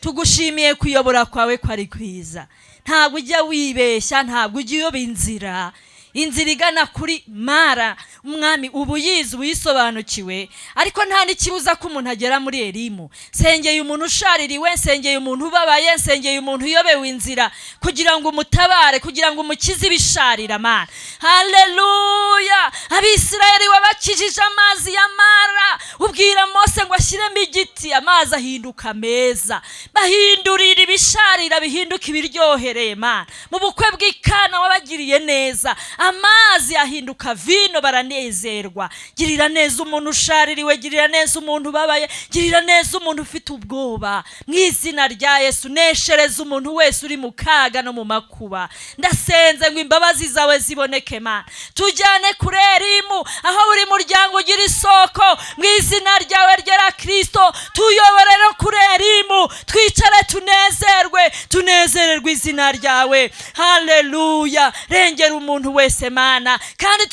tugushimiye kuyobora kwawe ko ari kwiza. Ntabwo ujya wibeshya, ntabwo ujya uyoba inzira. Inzira igana kuri Mara, Umwami ubu yize, uyisobanukiwe, ariko nta n'ikibuza ko umuntu agera muri Elimu. Sengeye umuntu ushaririwe, sengeye umuntu ubabaye, sengeye umuntu uyobewe inzira, kugira ngo umutabare, kugira ngo umukize ibisharira. Mana, haleluya. Abisirayeli wabakijije amazi ya Mara, ubwira Mose ngo ashyiremo igiti, amazi ahinduka meza. Bahindurira ibisharira bihinduka ibiryohereye. Mana, mu bukwe bw'Ikana wabagiriye neza, amazi ahinduka vino, baranezerwa. Girira neza umuntu ushaririwe, girira neza umuntu ubabaye, girira neza umuntu ufite ubwoba. Mu izina rya Yesu, neshereza umuntu wese uri mu kaga no mu makuba. Ndasenze ngo imbabazi zawe ziboneke. Mana, tujyane kuri Elimu, aho buri muryango ugira isoko. Mu izina ryawe ryera Kristo, tuyobore no kuri Elimu, twicare tunezerwe, tunezererwe izina ryawe. Haleluya. Rengera umuntu wese Mana, kandi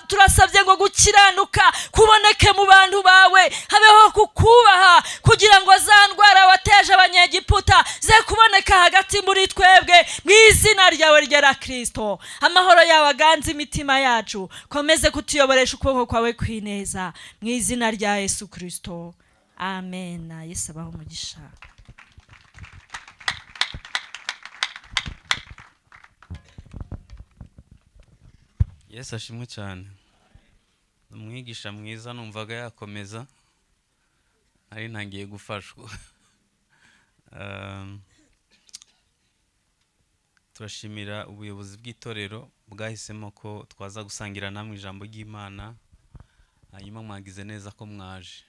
turasabye ngo gukiranuka kuboneke mu bantu bawe, habeho kukubaha, kugira ngo za ndwara wateje Abanyegiputa ze kuboneka hagati muri twebwe. Mu izina ryawe ryera Kristo, amahoro yawe aganze imitima yacu, komeze kutuyoboresha ukuboko kwawe kwineza. Mu izina rya Yesu Kristo, amen. Yesu abahe umugisha. Yesu ashimwe cyane. Umwigisha mwiza, numvaga yakomeza, nari ntangiye gufashwa. Turashimira ubuyobozi bw'itorero bwahisemo ko twaza gusangira namwe ijambo ry'Imana, hanyuma mwagize neza ko mwaje.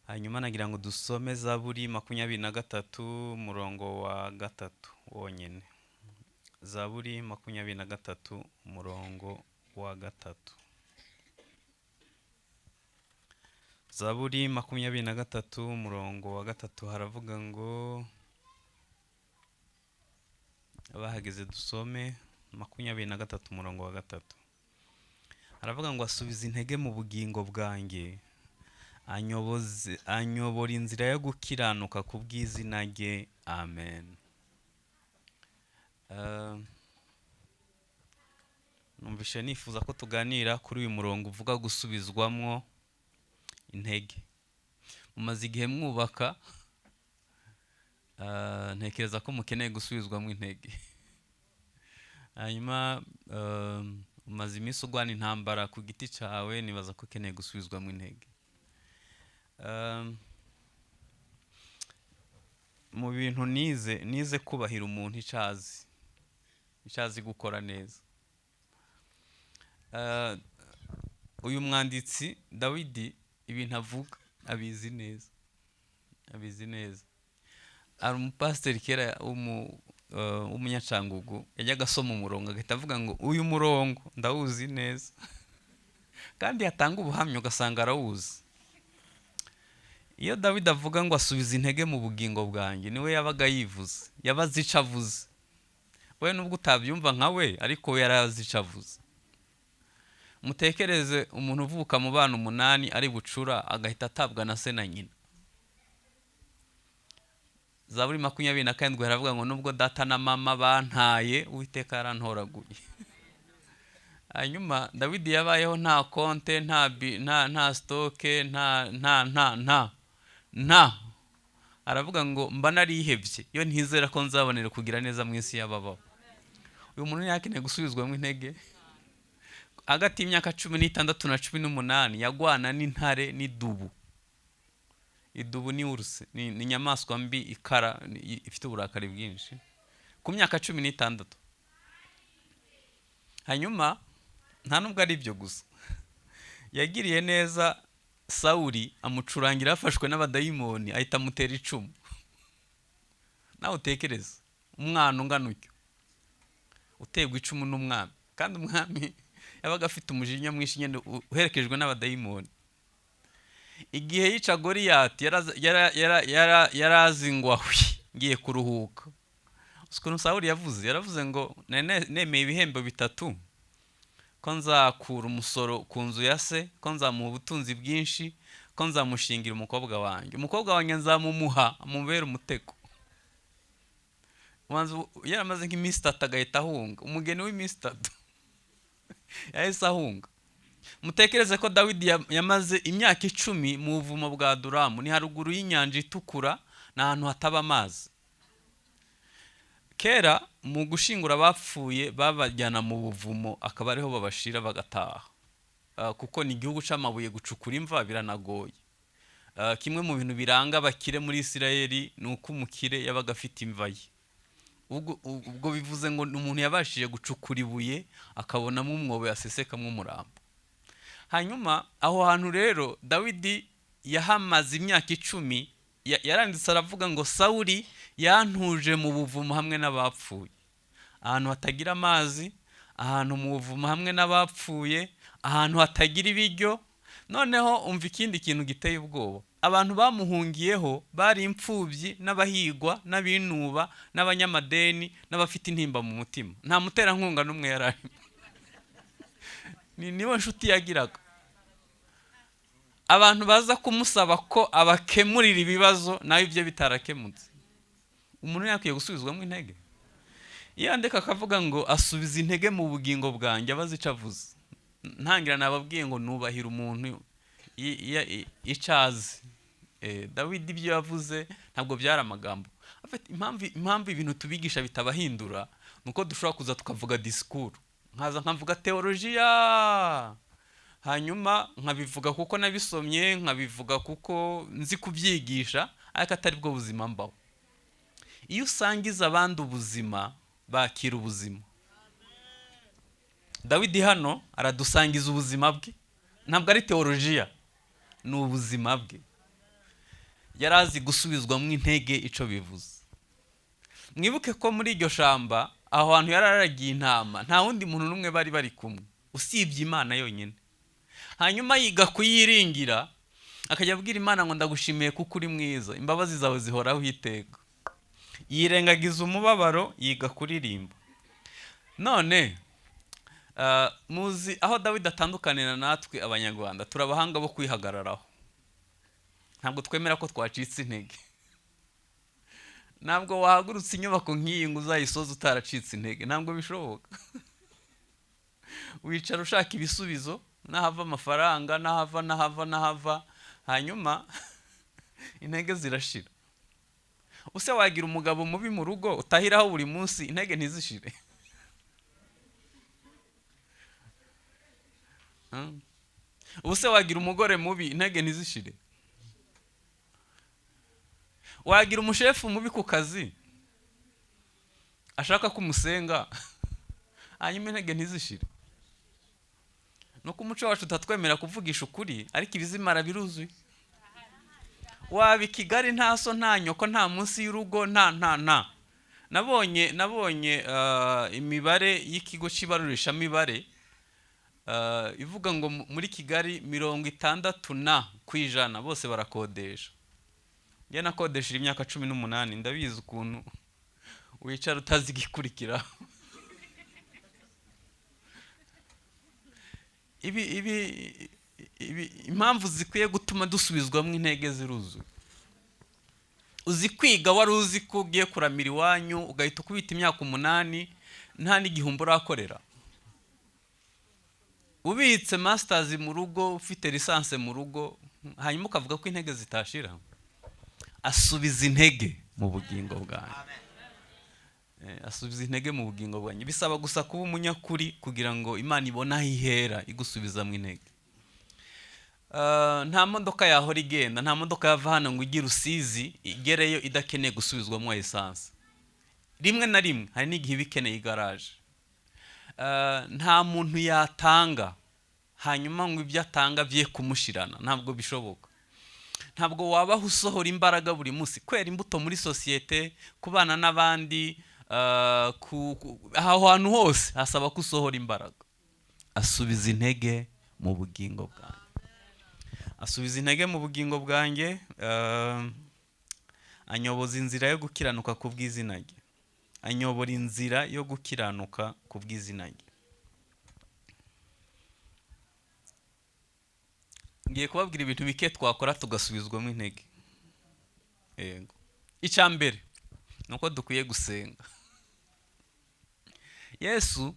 Hanyuma nagira ngo dusome Zaburi 23 umurongo wa 3 wonyine. Zaburi 23 umurongo wa 3. Zaburi 23 umurongo wa 3 haravuga ngo, abahageze dusome 23 umurongo wa 3. Haravuga ngo asubiza intege mu bugingo bwanjye, anyobora inzira yo gukiranuka ku bw'izina rye. Amen. Numvise nifuza ko tuganira kuri uyu murongo uvuga gusubizwamwo intege. Mumaze igihe mwubaka, ntekereza ko mukeneye gusubizwamo intege. Hanyuma umaze iminsi urwana intambara ku giti cyawe, nibaza ko ukeneye gusubizwamo intege. Mu bintu nize kubahira umuntu icyazi gukora neza. Uyu mwanditsi Dawidi ibintu avuga abizi neza, abizi neza. Hari umupasiteri kera w'umunyacangugu yajyaga asoma umurongo agahita avuga ngo uyu murongo ndawuzi neza, kandi yatanga ubuhamya ugasanga arawuzi. Iyo Dawidi avuga ngo asubiza intege mu bugingo bwanjye, niwe yabaga yivuze, yabaze icyo avuze. We nubwo utabyumva nka we, ariko we yarazi icyo avuze. Mutekereze umuntu uvuka mu bana 8 ari bucura agahita atabwa na se na nyina. Zaburi 27 haravuga ngo nubwo data na mama bantaye, Uwiteka yarantoraguye. Hanyuma Dawidi yabayeho nta konte, nta stoke, nta nta nta nta nta. Aravuga ngo mba narihebye iyo ntizera ko nzabonera kugira neza mu isi y'ababaho. Uyu muntu yakeneye gusubizwamo intege. Hagati y'imyaka 16 na 18 yagwana n'intare n'idubu. Idubu ni uruse, ni inyamaswa mbi ikara, ifite uburakari bwinshi. Ku myaka 16. Hanyuma nta nubwo ari ibyo gusa, yagiriye neza Sawuli amucurangira afashwe n'abadayimoni, ahita amutera icumu. Nawe utekereze umwana ungana utyo utegwa icumu n'umwami, kandi umwami yabaga afite umujinya mwinshi nyine uherekejwe n'abadayimoni. Igihe yica Goliyati yarazi ngo ahwi ngiye kuruhuka. Ukuntu Sawuli yavuze, yaravuze ngo nemeye ibihembo 3, ko nzakura umusoro ku nzu ya se, ko nzamuha ubutunzi bwinshi, ko nzamushingira umukobwa wanjye, umukobwa wanjye nzamumuha amubere umutego. Yaramaze nk'iminsi 3 agahita ahunga, umugeni w'iminsi 3 yahise ahunga. Mutekereze ko Dawidi yamaze imyaka 10 mu buvumo bwa Adulamu, ni haruguru y'inyanja itukura, ni ahantu hataba amazi. Kera mu gushingura abapfuye babajyana mu buvumo akaba ariho babashira bagataha, kuko ni igihugu c'amabuye, gucukura imva biranagoye. Kimwe mu bintu biranga abakire muri Isirayeli ni uko umukire yabaga afite imva ye. Ubwo bivuze ngo umuntu yabashije gucukura ibuye akabonamo umwobo yasesekamo umurambo. Hanyuma aho hantu rero Dawidi yahamaze imyaka 10, yaranditse aravuga ngo Sawuli yantuje mu buvumo hamwe n'abapfuye. Ahantu hatagira amazi, ahantu mu buvumo hamwe n'abapfuye, ahantu hatagira ibiryo. Noneho umva ikindi kintu giteye ubwoba, abantu bamuhungiyeho bari imfubyi n'abahigwa n'abinuba n'abanyamadeni n'abafite intimba mu mutima. Nta muterankunga n'umwe yararimo. Nibo nshuti yagiraga. Abantu baza kumusaba ko abakemurira ibibazo, nawe ibyo bitarakemutse. Umuntu yakwiye gusubizwamo intege. Iyo andika akavuga ngo asubiza intege mu bugingo bwanjye, abazi icyo avuze. Ntangira nababwiye ngo nubahira umuntu icyo azi. Dawidi ibyo yavuze ntabwo byari amagambo. Impamvu ibintu tubigisha bitabahindura nuko dushobora kuza tukavuga disikuru, nkaza nkavuga teolojiya, hanyuma nkabivuga kuko nabisomye, nkabivuga kuko nzi kubyigisha, ariko atari bwo buzima mbaho. Iyo usangiza abandi ubuzima Bakira ubuzima. Dawidi hano aradusangiza ubuzima bwe, ntabwo ari teolojiya, ni ubuzima bwe. Yari azi gusubizwamo intege icyo bivuze. Mwibuke ko muri iryo shamba, aho hantu yari aragiye intama, nta wundi muntu n'umwe bari bari kumwe usibye Imana yonyine. Hanyuma yiga kuyiringira, akajya abwira Imana ngo: "Ndagushimiye kuko uri mwiza, imbabazi zawe zihoraho iteka." Yirengagiza umubabaro, yiga kuririmba. None muzi aho Dawidi atandukanira natwe Abanyarwanda? Turi abahanga bo kwihagararaho, ntabwo twemera ko twacitse intege. Ntabwo wahagurutse inyubako nk'iyi ngo uzayisoze utaracitse intege, ntabwo bishoboka. Wicara ushaka ibisubizo, n'ahava amafaranga, n'ahava, n'ahava, n'ahava, hanyuma intege zirashira. Use wagira umugabo mubi mu rugo utahiraho buri munsi, intege ntizishire? Ubuse wagira umugore mubi, intege ntizishire? Wagira umushefu mubi ku kazi ashaka ko umusenga, hanyuma intege ntizishire? Nuko umuco wacu utatwemera kuvugisha ukuri, ariko ibizimara biruzuye. Waba i Kigali nta so, nta nyoko, nta munsi y'urugo, nta nta nta Nabonye imibare y'ikigo cy'ibarurishamibare ivuga ngo muri Kigali 60% bose barakodesha. Njye nakodesheje imyaka 18, ndabizi ukuntu wicara utazi igikurikira. Ibi impamvu zikwiye gutuma dusubizwamo intege ziruzuye. Uzi kwiga wari uzi ko ugiye kuramira iwanyu, ugahita ukubita imyaka 8 nta n'igihumbi urakorera, ubitse masters mu rugo, ufite licence mu rugo, hanyuma ukavuga ko intege zitashira. Asubiza intege mu bugingo bwanjye. Asubiza intege mu bugingo bwanjye. Bisaba gusa kuba umunyakuri kugira ngo Imana ibone aho ihera igusubizamo intege. Nta modoka yahora igenda, nta modoka yava hano ngo ijye i Rusizi igereyo idakeneye gusubizwamo essence. Rimwe na rimwe hari n'igihe iba ikeneye igaraje. Nta muntu yatanga hanyuma ngo ibyo atanga bye kumushirana, ntabwo bishoboka. Ntabwo wabaho usohora imbaraga buri munsi, kwera imbuto muri sosiyete, kubana n'abandi, aho hantu hose hasaba ko usohora imbaraga. Asubiza intege mu bugingo bwanjye, asubiza intege mu bugingo bwanjye, anyoboza inzira yo gukiranuka ku bw'izina rye, anyobora inzira yo gukiranuka ku bw'izina rye. Ngiye kubabwira ibintu bike twakora tugasubizwamo intege. Yego, icya mbere ni uko dukwiye gusenga. Yesu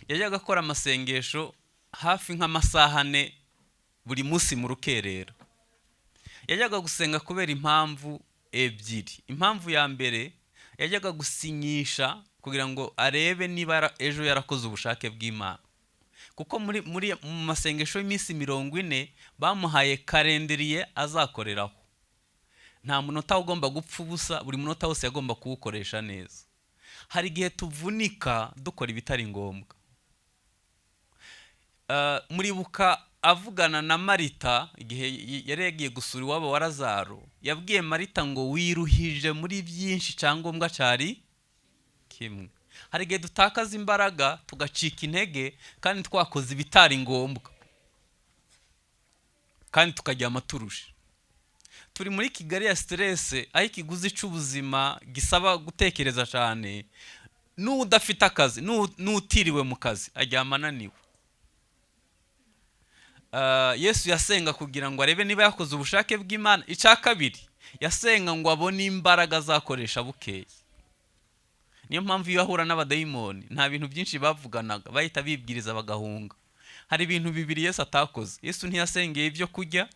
yajyaga akora amasengesho hafi nk'amasaha 4 buri munsi mu rukerera. Yajyaga gusenga kubera impamvu ebyiri. Impamvu ya mbere, yajyaga gusinyisha kugira ngo arebe niba ejo yarakoze ubushake bw'Imana, kuko muri mu masengesho y'iminsi 40 bamuhaye kalendriye azakoreraho. Nta munota ugomba gupfa ubusa, buri munota wose yagomba kuwukoresha neza. Hari igihe tuvunika dukora ibitari ngombwa. Muribuka avugana na Marita igihe yari yagiye gusura iwabo wa Lazaro, yabwiye Marita ngo wiruhije muri byinshi, cyangombwa cyari kimwe. Hari igihe dutakaza imbaraga tugacika intege kandi twakoze ibitari ngombwa, kandi tukaryama turushe. Turi muri Kigali ya stress, aho ikiguzi cy'ubuzima gisaba gutekereza cyane. N'udafite akazi, n'utiriwe mu kazi aryama ananiwe. Yesu yasenga kugira ngo arebe niba yakoze ubushake bw'Imana. Icya kabiri, yasenga ngo abone imbaraga azakoresha bukeye. Niyo mpamvu iyo ahura n'abadayimoni nta bintu byinshi bavuganaga, bahita bibwiriza bagahunga. Hari ibintu bibiri Yesu atakoze. Yesu ntiyasengeye ibyo kurya.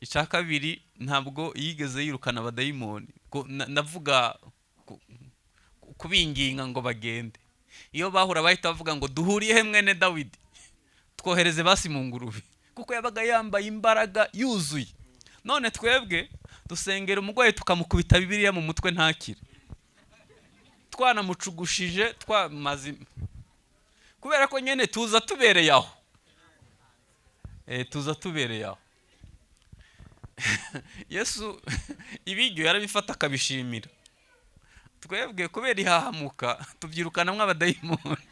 Icya kabiri, ntabwo yigeze yirukana abadayimoni. Ndavuga kubinginga ngo bagende. Iyo bahura bahita bavuga ngo duhuriye he mwene Dawidi, twohereze basi mu ngurube, kuko yabaga yambaye imbaraga yuzuye. None twebwe dusengera umurwayi tukamukubita Bibiliya mu mutwe ntakire. Twanamucugushije, twamaze, kubera ko nyine tuza tubereye aho. Tuza tubereye aho. Yesu ibiryo yarabifata akabishimira. Twebwe kubera ihahamuka tubyirukanamo abadayimoni,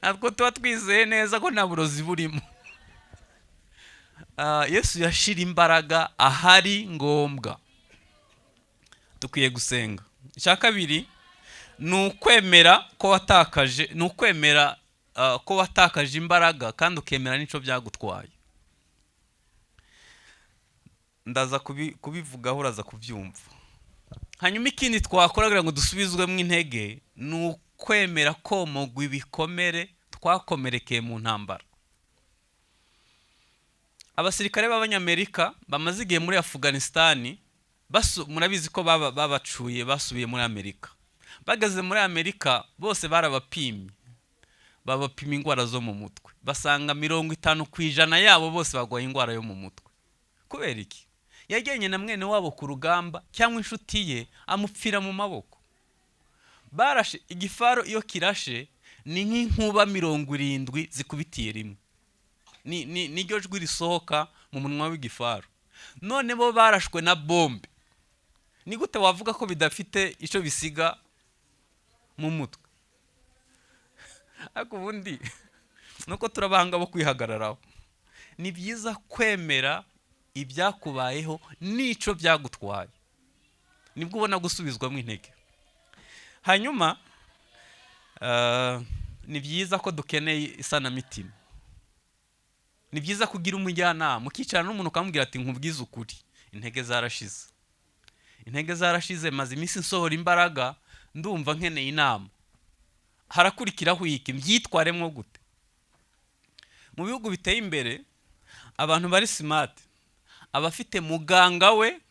ntabwo tuba twizeye neza ko nta burozi burimo. Yesu yashira imbaraga ahari ngombwa. Dukwiye gusenga. Icya kabiri ni ukwemera ko watakaje, ni ukwemera ko watakaje imbaraga kandi ukemera n'icyo byagutwaye. Ndaza kubivugaho, uraza kubyumva. Hanyuma ikindi twakora kugira ngo dusubizwemo intege ni ukwemera komogwa ibikomere twakomerekeye mu ntambara. Abasirikare b'Abanyamerika bamaze igihe muri Afghanistan, murabizi ko babacuye basubiye muri Amerika. Bageze muri Amerika bose barabapimye, babapima indwara zo mu mutwe, basanga 50% yabo bose barwaye indwara yo mu mutwe. Kubera iki? Yajyanye na mwene wabo ku rugamba cyangwa inshuti ye amupfira mu maboko. Barashe igifaro, iyo kirashe ni nk'inkuba 70 zikubitiye rimwe, niryo jwi risohoka mu munwa w'igifaro. None bo barashwe na bombe. Ni gute wavuga ko bidafite icyo bisiga mu mutwe? Ariko ubundi nuko turabahanga bo kwihagararaho. Ni byiza kwemera ibyakubayeho n'icyo byagutwaye, nibwo ubona gusubizwamo intege. Hanyuma ni byiza ko dukeneye isanamitima. Ni byiza kugira umujyanama, ukicarana n'umuntu ukamubwira ati nkubwize ukuri, intege zarashize, intege zarashize, maze iminsi nsohora imbaraga, ndumva nkeneye inama. Harakurikiraho iki? Mbyitwaremo gute? Mu bihugu biteye imbere abantu bari smart, abafite muganga we,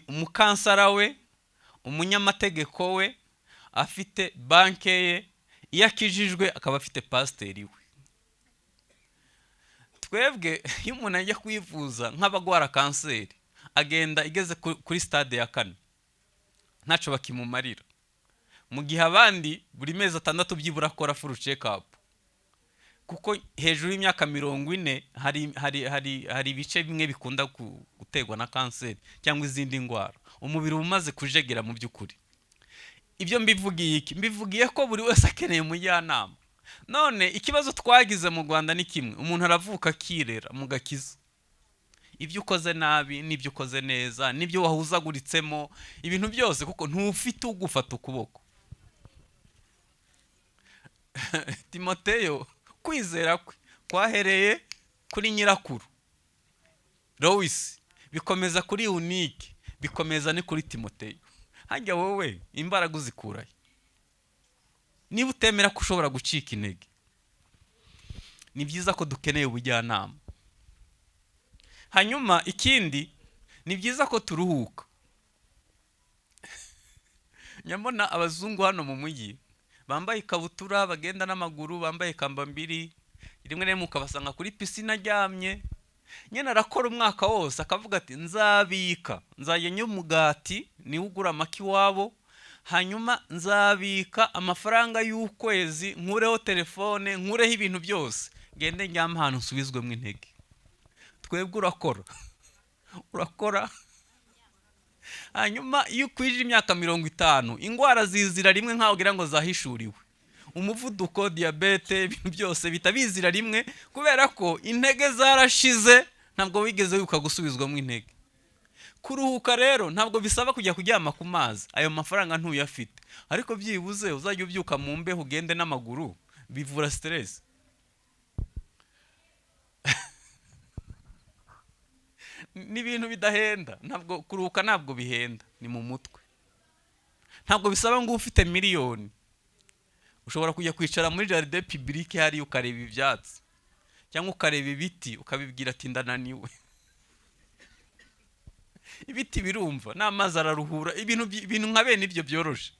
umukansara we, umunyamategeko we, afite banke ye, iyo akijijwe akaba afite pasiteri we. Twebwe iyo umuntu ajya kwivuza nk'abagwara kanseri, agenda igeze kuri stade ya 4, ntacyo bakimumarira, mu gihe abandi buri mezi 6 byibura akora full check up. Kuko hejuru y'imyaka 40 hari ibice bimwe bikunda guterwa na kanseri cyangwa izindi ndwara, umubiri umaze kujegera mu by'ukuri. Ibyo mbivugiye iki? Mbivugiye ko buri wese akeneye umujyanama. None ikibazo twagize mu Rwanda ni kimwe, umuntu aravuka akirera mu gakiza. Ibyo ukoze nabi n'ibyo ukoze neza n'ibyo wahuzaguritsemo, ibintu byose, kuko ntufite ugufata ukuboko. Timoteyo kwizera kwe kwahereye kuri nyirakuru Lois, bikomeza kuri Unike, bikomeza ni kuri Timoteyo. Hajya wowe imbaraga uzikurahe niba utemera ko ushobora gucika intege? Ni byiza ko dukeneye ubujyanama. Hanyuma ikindi ni byiza ko turuhuka. Nyamona abazungu hano mu mujyi bambaye ikabutura, bagenda n'amaguru, bambaye kambambiri, rimwe na rimwe ukabasanga kuri pisine aryamye. Nyine arakora umwaka wose akavuga ati nzabika, nzajya nywa umugati niwe ugura amaki iwabo, hanyuma nzabika amafaranga y'ukwezi, nkureho telefone, nkureho ibintu byose, ngende njyame ahantu nsubizwemo intege. Twebwe urakora urakora, hanyuma iyo ukwije imyaka 50 indwara zizira rimwe nkaho ugira ngo zahishuriwe. Umuvuduko, diyabete, ibintu byose bita bizira rimwe, kubera ko intege zarashize, ntabwo wigeze wibuka gusubizwamo intege. Kuruhuka rero ntabwo bisaba kujya kuryama ku mazi, ayo mafaranga ntuyafite, ariko byibuze uzajya ubyuka mu mbeho ugende n'amaguru, bivura stress. Ni ibintu bidahenda, ntabwo kuruhuka ntabwo bihenda, ni mu mutwe. Ntabwo bisaba ngo ufite miliyoni, ushobora kujya kwicara muri jardin publique hariya ukareba ibyatsi cyangwa ukareba ibiti ukabibwira ati ndananiwe. Ibiti birumva, n'amazi araruhura, ibintu nka bene ibyo byoroshe.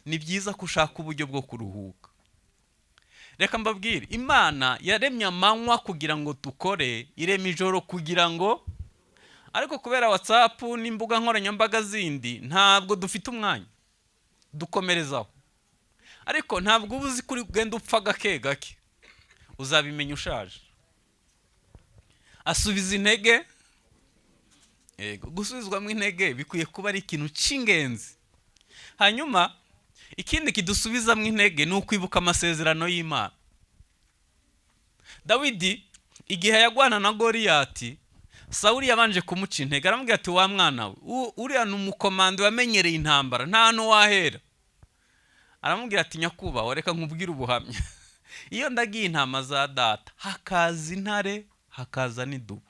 Ni byiza ko ushaka uburyo bwo kuruhuka. Reka mbabwire, Imana yaremye amanywa kugira ngo dukore, irema ijoro kugira ngo, ariko kubera WhatsApp n'imbuga nkoranyambaga zindi ntabwo dufite umwanya. Dukomerezaho, ariko ntabwo uba uzi ko uri ugenda upfa gake gake, uzabimenya ushaje. Asubiza intege. Yego, gusubizwamo intege bikwiye kuba ari ikintu cy'ingenzi. Hanyuma ikindi kidusubizamo intege ni ukwibuka amasezerano y'Imana. Dawidi igihe yagwana na Goriyati, Sawuli yabanje kumuca intege, aramubwira ati: "Wa mwana we, uriya ni umukomando wamenyereye intambara, nta hantu wahera." Aramubwira ati: "Nyakubahwa, reka nkubwire ubuhamya. Iyo ndagiye intama za data, hakaza intare, hakaza n'idubu,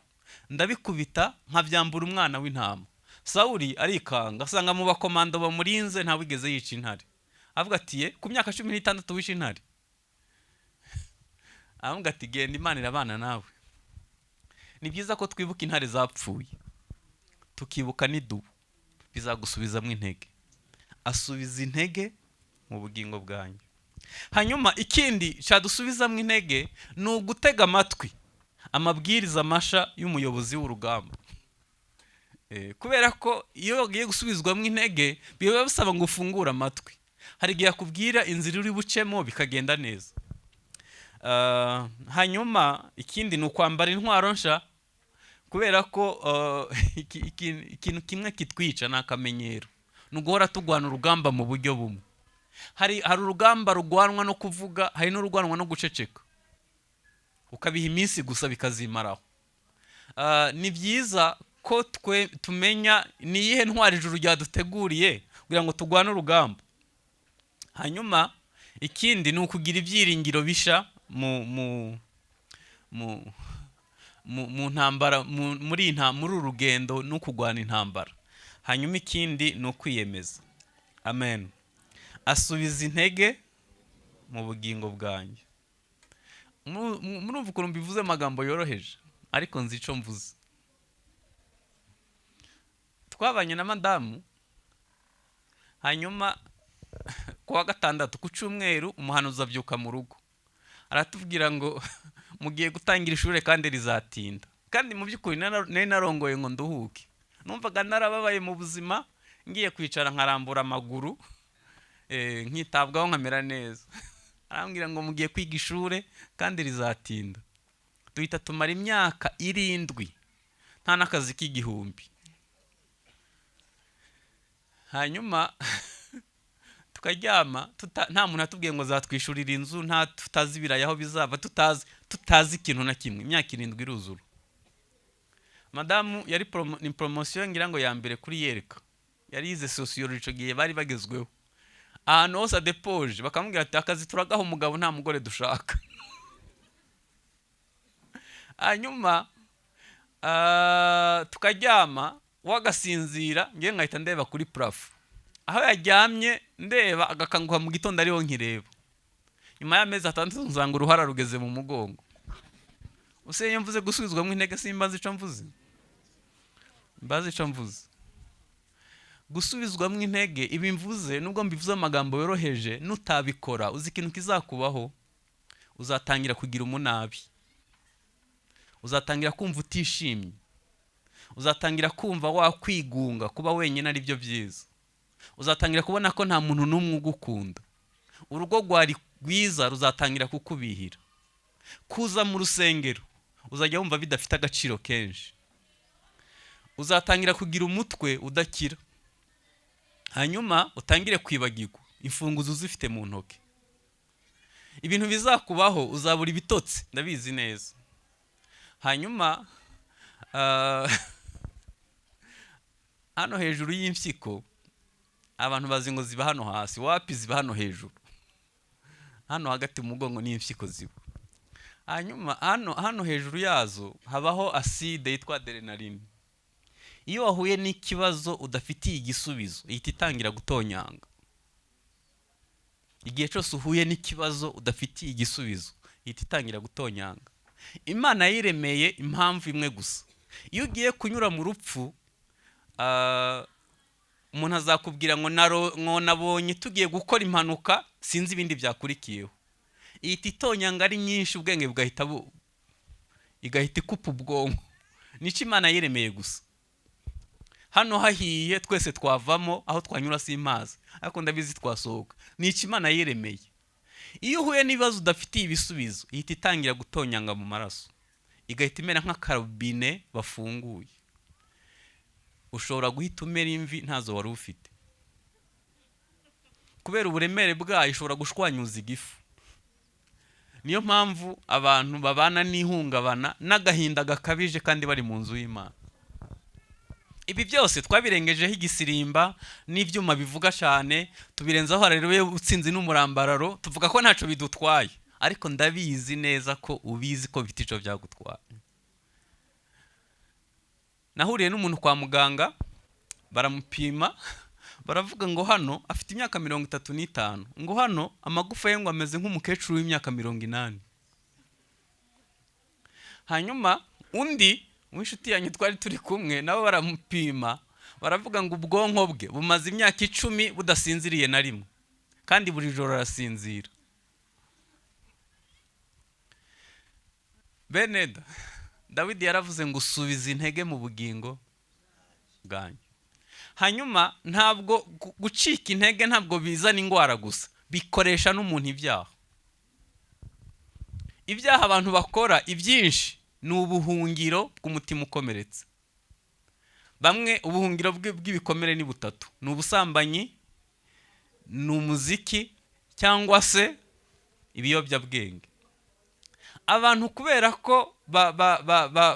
ndabikubita nkabyambura umwana w'intama." Sawuli arikanga, asanga mu bakomando bamurinze ntawigeze yica intare. Avuga ati: "Ye, ku myaka 16 wishe intare?" Aravuga ati: "Genda, Imana irabana nawe." Ni byiza ko twibuka intare zapfuye, tukibuka n'idubu, bizagusubizamo intege. Asubiza intege mu bugingo bwanjye. Hanyuma ikindi cyadusubizamo intege ni ugutega amatwi amabwiriza masha y'umuyobozi w'urugamba. Kubera ko iyo ugiye gusubizwamo intege biba bisaba ngo ufungure amatwi. Hari igihe akubwira inzira uri bucemo bikagenda neza. Hanyuma ikindi ni ukwambara intwaro nsha, kubera ko ikintu kimwe kitwica ni akamenyero, ni uguhora turwana urugamba mu buryo bumwe. Hari urugamba rurwanwa no kuvuga, hari n'ururwanwa no guceceka, ukabiha iminsi gusa bikazimaraho. Ni byiza ko twe tumenya ni iyihe ntwaro ijuru ryaduteguriye kugira ngo turwane urugamba. Hanyuma ikindi ni ukugira ibyiringiro bisha mu ntambara, muri iyi muri uru rugendo no kurwana intambara. Hanyuma ikindi ni ukwiyemeza. Amen. Asubiza intege mu bugingo bwanjye. Murumva ukuntu mbivuze amagambo yoroheje, ariko nzi icyo mvuze. Twabanye na madamu, hanyuma ku wa gatandatu, ku cyumweru, umuhanuzi abyuka mu rugo aratubwira ngo: "Mugiye gutangira ishuri kandi rizatinda." Kandi mu by'ukuri nari narongoye ngo nduhuke, numvaga narababaye mu buzima, ngiye kwicara nkarambura amaguru, nkitabwaho, nkamera neza. Arambwira ngo: "Mugiye kwiga ishuri kandi rizatinda." Duhita tumara imyaka 7 nta n'akazi k'igihumbi. Hanyuma tukaryama nta muntu atubwiye ngo zatwishyurira inzu, nta tutazi ibirayi aho bizava, tutazi ikintu na kimwe. Imyaka 7 iruzura. Madamu yari ni promotion ngira ngo ya mbere kuri yereka, yari yize sociology, icyo gihe bari bagezweho. Ahantu hose adepoje bakamubwira ati: "Akazi turagaha umugabo, nta mugore dushaka." Hanyuma tukaryama, wagasinzira, ngewe nkahita ndeba kuri plafond aho yaryamye, ndeba agakanguka mu gitondo ariho nkireba. Nyuma y'amezi 6 nsanga uruhara rugeze mu mugongo. Use iyo mvuze gusubizwamo intege, simba nzi icyo mvuze, mbazi icyo mvuze. Gusubizwamo intege, ibi mvuze, nubwo mbivuze amagambo yoroheje, nutabikora, uzi ikintu kizakubaho? Uzatangira kugira umunabi, uzatangira kumva utishimye, uzatangira kumva wakwigunga, kuba wenyine ari byo byiza, uzatangira kubona ko nta muntu n'umwe ugukunda. Urugo rwari rwiza ruzatangira kukubihira. Kuza mu rusengero uzajya wumva bidafite agaciro kenshi. Uzatangira kugira umutwe udakira, hanyuma utangire kwibagirwa imfunguzo uzifite mu ntoki. Ibintu bizakubaho, uzabura ibitotsi, ndabizi neza. Hanyuma hano hejuru y'impyiko, abantu bazi ngo ziba hano hasi, wapi, ziba hano hejuru, hano hagati mu mugongo niyo impyiko ziba. Hanyuma hano hejuru yazo habaho acide yitwa adrenaline. Iyo wahuye n'ikibazo udafitiye igisubizo, ihita itangira gutonyanga. Igihe cyose uhuye n'ikibazo udafitiye igisubizo, ihita itangira gutonyanga. Imana yiremeye impamvu imwe gusa: iyo ugiye kunyura mu rupfu, umuntu azakubwira ngo ngo nabonye tugiye gukora impanuka, sinzi ibindi byakurikiyeho. Ihita itonyanga ari nyinshi, ubwenge bugahita igahita ikupa ubwonko. Nicyo Imana yiremeye gusa. Hano hahiye twese twavamo, aho twanyura simpazi, ariko ndabizi twasohoka. Ni iki Imana yiremeye? Iyo uhuye n'ibibazo udafitiye ibisubizo, ihita itangira gutonyanga mu maraso, igahita imera nk'akarobine bafunguye. Ushobora guhita umera imvi ntazo wari ufite kubera uburemere bwayo. Ishobora gushwanyuza igifu. Niyo mpamvu abantu babana n'ihungabana n'agahinda gakabije kandi bari mu nzu y'Imana. Ibi byose twabirengejeho igisirimba n'ibyuma bivuga cyane, tubirenzaho hareruye utsinzi n'umurambararo, tuvuga ko ntacyo bidutwaye, ariko ndabizi neza ko ubizi ko bifite icyo byagutwaye. Nahuriye n'umuntu kwa muganga, baramupima, baravuga ngo hano afite imyaka 35, ngo hano amagufa ye ngo ameze nk'umukecuru w'imyaka 80. Hanyuma undi w'inshuti yanjye twari turi kumwe nabo baramupima, baravuga ngo ubwonko bwe bumaze imyaka 10 budasinziriye na rimwe, kandi buri joro arasinzira. Beneda Dawidi yaravuze ngo usubize intege mu bugingo bwanyu. Hanyuma ntabwo gucika intege ntabwo bizana indwara gusa, bikoresha n'umuntu ibyaha. Ibyaha abantu bakora ibyinshi ni ubuhungiro bw'umutima ukomeretse. Bamwe ubuhungiro bw'ibikomere ni butatu: ni ubusambanyi, ni umuziki, cyangwa se ibiyobyabwenge. Abantu kubera ko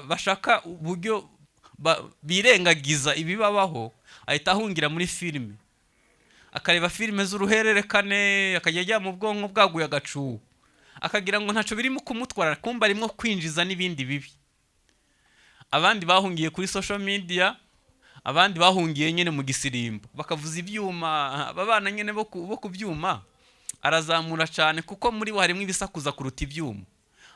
bashaka uburyo birengagiza ibibabaho, ahita ahungira muri filime, akareba filime z'uruhererekane, akajya ajya mu bwonko bwaguye agacuho, akagira ngo ntacyo birimo kumutwara, kumva arimo kwinjiza n'ibindi bibi. Abandi bahungiye kuri social media, abandi bahungiye nyine mu gisirimbo, bakavuza ibyuma. Aba bana nyine bo ku byuma arazamura cyane, kuko muri bo harimo ibisakuza kuruta ibyuma,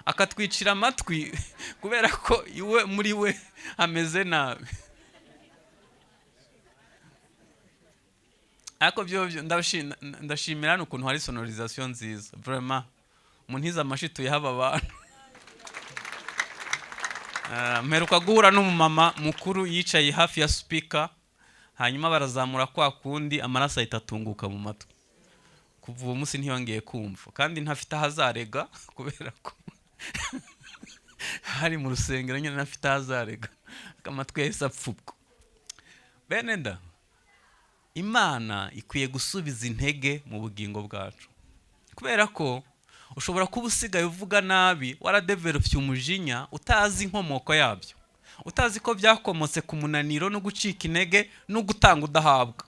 akatwicira amatwi kubera ko iwe muri we ameze nabi. Ariko byo ndashimira hano ukuntu hari sonorisation nziza, vraiment muntiza amashi tuyahaba abantu. Mperuka guhura n'umumama mukuru yicaye hafi ya speaker, hanyuma barazamura kwa kundi, amaraso ahita atunguka mu matwi. Kuva uwo munsi ntiyongeye kumva, kandi ntafite ahazarega kubera ko hari mu rusengero nyine, ntafite ahazarega, amatwi yahise apfubwa. Beneda, Imana ikwiye gusubiza intege mu bugingo bwacu, kubera ko ushobora kuba usigaye uvuga nabi, waradevelopye umujinya utazi inkomoko yabyo, utazi ko byakomotse ku munaniro no gucika intege no gutanga udahabwa.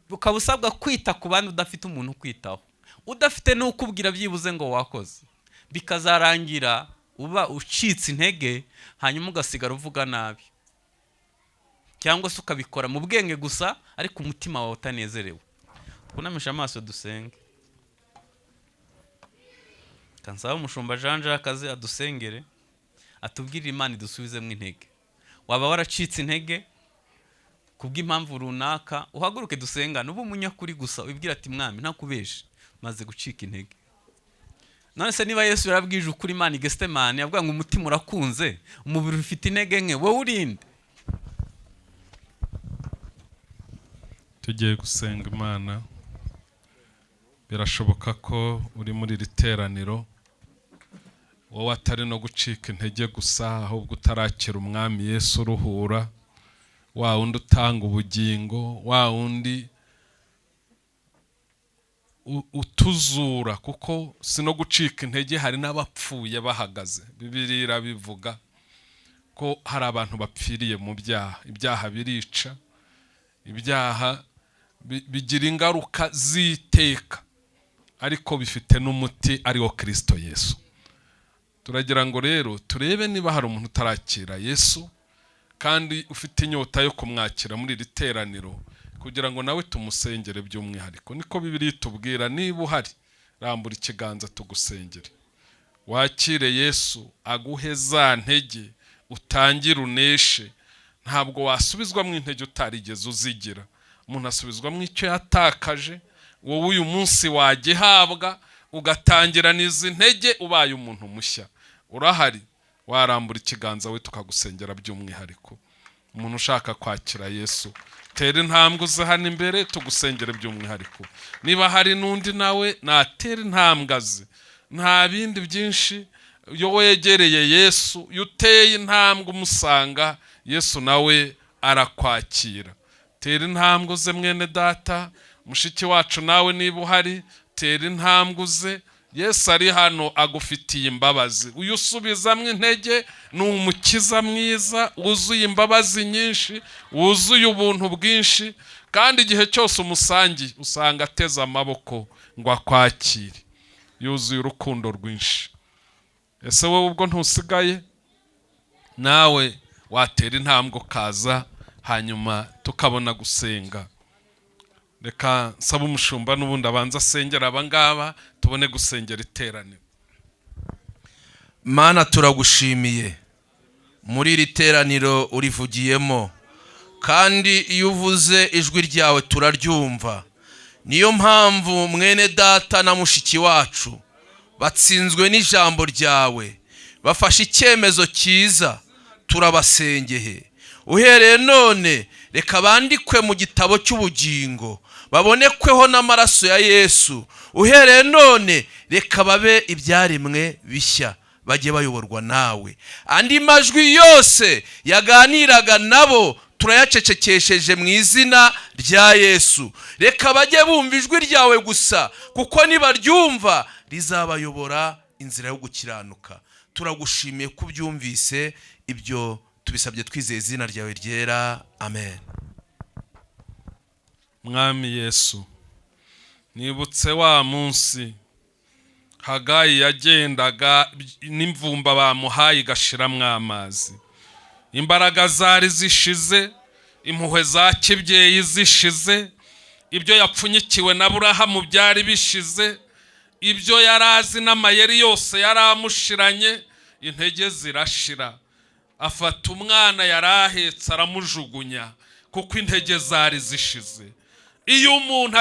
Ukaba usabwa kwita ku bandi udafite umuntu ukwitaho, udafite n'ukubwira byibuze ngo wakoze, bikazarangira uba ucitse intege, hanyuma ugasigara uvuga nabi, cyangwa se ukabikora mu bwenge gusa ariko umutima wawe utanezerewe. Twunamishe amaso dusenge. Kansaba umushumba Jean Jacques adusengere, atubwire Imana idusubizemo intege. Waba waracitse intege kubw'impamvu runaka, uhaguruke dusengane, ube umunyakuri gusa, wibwire ati mwami ntakubeshe, maze gucika intege. None se niba Yesu yarabwije ukuri Imana i Getsemani, avuga ngo umutima urakunze, umubiri ufite intege nke, wowe urinde? Tugiye gusenga Imana. Birashoboka ko uri muri iri teraniro wowe atari no gucika intege gusa, ahubwo utarakira umwami Yesu uruhura, wa wundi utanga ubugingo, wa wundi utuzura. Kuko si no gucika intege, hari n'abapfuye bahagaze. Bibiliya irabivuga ko hari abantu bapfiriye mu byaha. Ibyaha birica, ibyaha bigira ingaruka z'iteka, ariko bifite n'umuti ariwo Kristo Yesu. Turagira ngo rero turebe niba hari umuntu utarakira Yesu kandi ufite inyota yo kumwakira muri iri teraniro, kugira ngo nawe tumusengere by'umwihariko. Niko Bibiliya itubwira, niba uhari rambura ikiganza tugusengere, wakire Yesu aguhe za ntege, utangire uneshe. Ntabwo wasubizwa mu intege utarigeze uzigira. Umuntu asubizwa mu icyo yatakaje. Wowe uyu munsi wagihabwa ugatangirana izi ntege, ubaye umuntu mushya. Urahari, warambura ikiganza we tukagusengera by'umwihariko. Umuntu ushaka kwakira Yesu, tera intambwe uze hano imbere tugusengere by'umwihariko. Niba hari n'undi nawe natera intambwe aze. Nta bindi byinshi, iyo wegereye Yesu, iyo uteye intambwe umusanga, Yesu nawe arakwakira. Tera intambwe uze mwene data, mushiki wacu nawe niba uhari, tera intambwe uze. Yesu ari hano agufitiye imbabazi. Uyu usubizamo intege ni umukiza mwiza wuzuye imbabazi nyinshi, wuzuye ubuntu bwinshi, kandi igihe cyose umusangiye usanga ateze amaboko ngo akwakire, yuzuye urukundo rwinshi. Ese wowe ubwo ntusigaye? Nawe watera intambwe ukaza, hanyuma tukabona gusenga. Reka nsaba umushumba n'ubundi abanza asengera aba ngaba, tubone gusengera iteraniro. Mana, turagushimiye muri iri teraniro urivugiyemo, kandi iyo uvuze ijwi ryawe turaryumva. Niyo mpamvu mwene data na mushiki wacu batsinzwe n'ijambo ryawe, bafashe icyemezo cyiza, turabasengeye. Uhereye none reka bandikwe mu gitabo cy'ubugingo, babonekweho n'amaraso ya Yesu. Uhereye none reka babe ibyaremwe bishya, bajye bayoborwa nawe. Andi majwi yose yaganiraga nabo turayacecekesheje mu izina rya Yesu. Reka bajye bumva ijwi ryawe gusa, kuko nibaryumva rizabayobora inzira yo gukiranuka. Turagushimiye ko ubyumvise, ibyo tubisabye twizeye izina ryawe ryera, amen. Mwami Yesu, nibutse wa munsi Hagayi yagendaga n'imvumba bamuhaye igashiramwo amazi. Imbaraga zari zishize, impuhwe za kibyeyi zishize, ibyo yapfunyikiwe na Burahamu byari bishize, ibyo yari azi n'amayeri yose yari amushiranye, intege zirashira. Afata umwana yari ahetse aramujugunya, kuko intege zari zishize. Iyo umuntu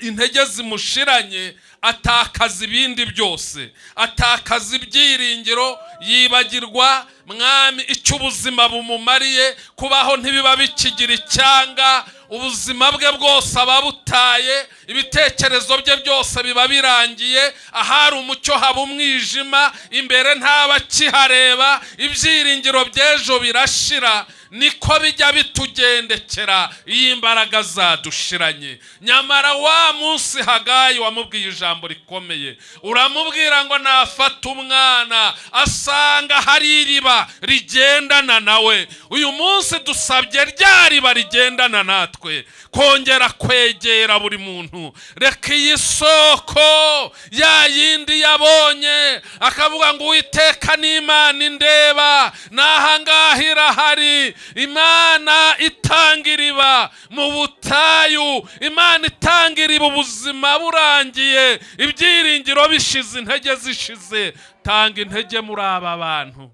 intege zimushiranye, atakaza ibindi byose, atakaza ibyiringiro, yibagirwa Mwami icyo ubuzima bumumariye. Kubaho ntibiba bikigira icyanga, ubuzima bwe bwose aba butaye, ibitekerezo bye byose biba birangiye. Ahari umucyo haba umwijima, imbere ntaba akihareba, ibyiringiro by'ejo birashira. Niko bijya bitugendekera iyo imbaraga zadushiranye. Nyamara wa munsi Hagayi wamubwiye ijambo rikomeye, uramubwira ngo nafata umwana asanga hari iriba rigendana nawe. Uyu munsi dusabye rya riba rigendana natwe kongera kwegera buri muntu. Reka iyi soko ya yindi yabonye akavuga ngo Uwiteka ni Imana indeba, n'aha ngaha irahari. Imana itanga iriba mu butayu, Imana itanga iriba ubuzima burangiye, ibyiringiro bishize, intege zishize. Tanga intege muri aba bantu.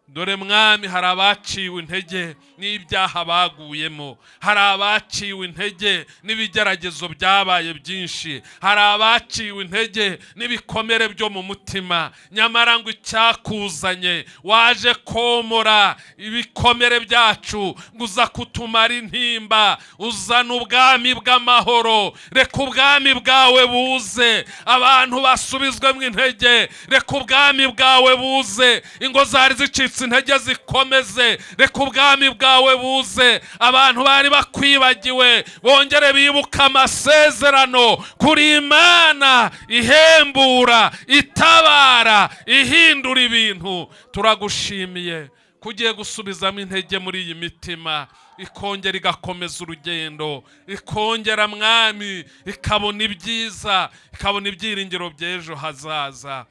Dore Mwami, hari abaciwe intege n'ibyaha baguyemo, hari abaciwe intege n'ibigeragezo byabaye byinshi, hari abaciwe intege n'ibikomere byo mu mutima. Nyamara ngo icyakuzanye waje komora ibikomere byacu, ngo uza kutumara intimba, uzana ubwami bw'amahoro. Reka ubwami bwawe buze, abantu basubizwemo intege. Reka ubwami bwawe buze, ingo zari zicitse intege zikomeze. Reka ubwami bwawe buze, abantu bari bakwibagiwe bongere bibuka amasezerano. Kuri Imana ihembura, itabara, ihindura ibintu. Turagushimiye kugiye gusubizamo intege muri iyi mitima, ikongera igakomeza urugendo, ikongera Mwami ikabona ibyiza, ikabona ibyiringiro by'ejo hazaza.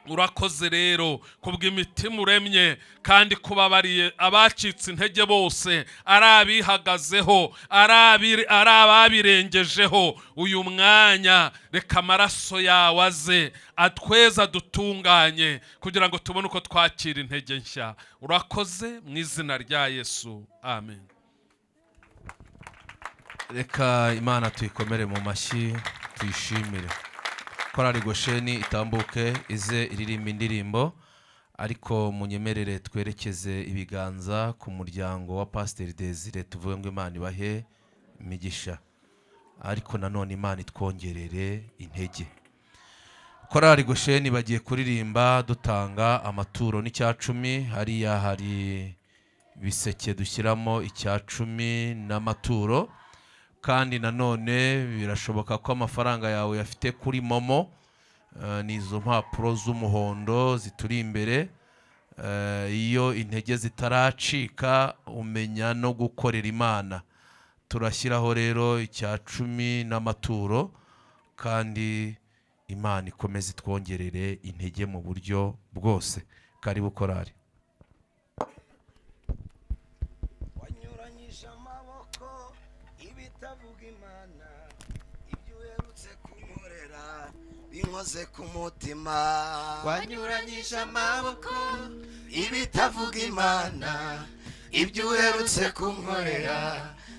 Urakoze rero kubw'imitima uremye, kandi kubabariye abacitse intege bose, ari abihagazeho, ari ababirengejeho. Uyu mwanya reka amaraso yawe aze atweza, dutunganye, kugira ngo tubone uko twakira intege nshya. Urakoze mu izina rya Yesu, amen. Reka Imana tuyikomere mu mashyi, tuyishimire. Korali Gosheni itambuke ize iririmba indirimbo. Ariko munyemerere twerekeze ibiganza ku muryango wa Pasiteri Desire, tuvuge ngo Imana ibahe imigisha, ariko nanone Imana itwongerere intege. Korali Gosheni bagiye kuririmba dutanga amaturo n'icyacumi. Hariya hari ibiseke dushyiramo icyacumi n'amaturo, kandi nanone birashoboka ko amafaranga yawe uyafite kuri momo. Ni izo mpapuro z'umuhondo zituri imbere. Iyo intege zitaracika umenya no gukorera Imana. Turashyiraho rero icyacumi n'amaturo, kandi Imana ikomeze itwongerere intege mu buryo bwose. Karibu korari. Wanyuranyije amaboko ibitavuga Imana, ibyo uherutse kunkorera binkoze ku mutima. Wanyuranyije amaboko ibitavuga Imana, ibyo uherutse kunkorera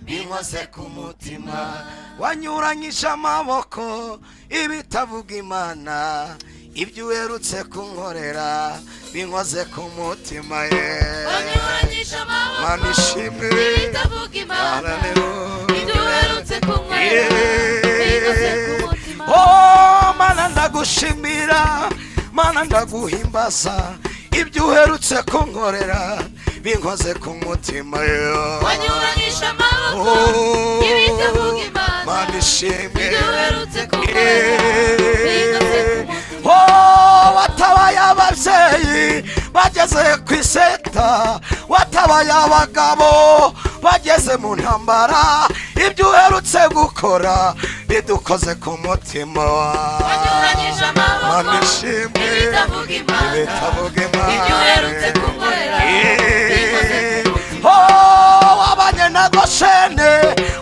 binkoze ku mutima. Wanyuranyije amaboko ibitavuga Imana, ibyo uherutse kunkorera binkoze ku mutima. Ye Wanyuranyije amaboko Mana ishimwe. ibitavuga Imana, ibyo uherutse kunkorera binkoze ku mutima. Oh Mana ndagushimira, Mana ndaguhimbaza, ibyo uherutse kunkorera binkoze ku mutima. Wanyuranyije amaboko ibitavuga Imana, Mana ishimwe. ibyo uherutse kunkorera binkoze ku mutima. Oh watabaye ababyeyi bageze ku iseta, watabaye abagabo bageze mu ntambara, ibyo uherutse gukora bidukoze ku mutima. Wanyuranyije amaboko Mana ishimwe. ibitavuga Imana, ibitavuga Imana, ibyo uherutse kunkorera binkoze ku mutima. Oh wabanye na Goshene,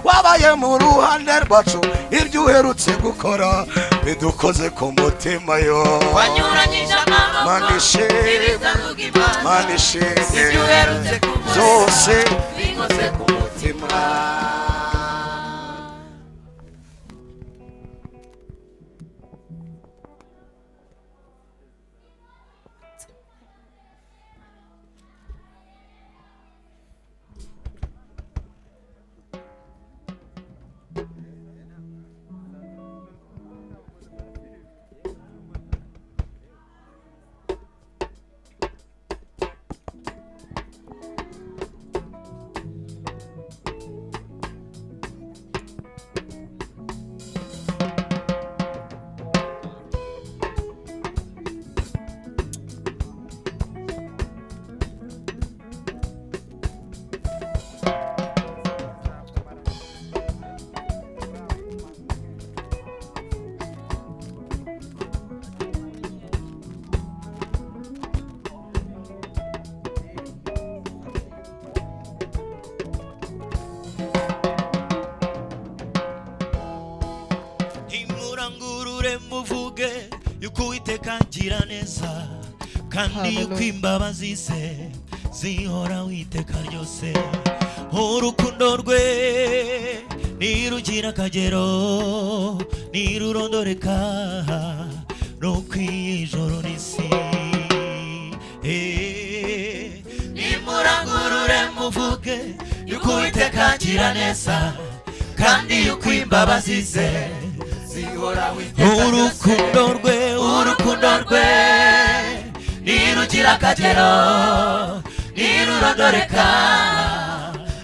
wabaye mu ruhande rwacu, ibyo uherutse gukora bidukoze ku mutima. Yo Wanyuranyije amaboko Mana ishimwe. ibitavuga Imana, Mana ishimwe. ibyo uherutse kunkorera zose binkoze ku mutima. Nimurangurure muvuge yuko Uwiteka agira neza, kandi yuko imbabazi ze zihoraho iteka ryose. Urukundo rwe ntirugira akagero, ntirurondoreka, rukwiye ijoro n'isi. Nimurangurure muvuge yuko Uwiteka agira neza, kandi yuko imbabazi ze zihoraho iteka ryose. Urukundo rwe, urukundo rwe ntirugira akagero, ntirurondoreka,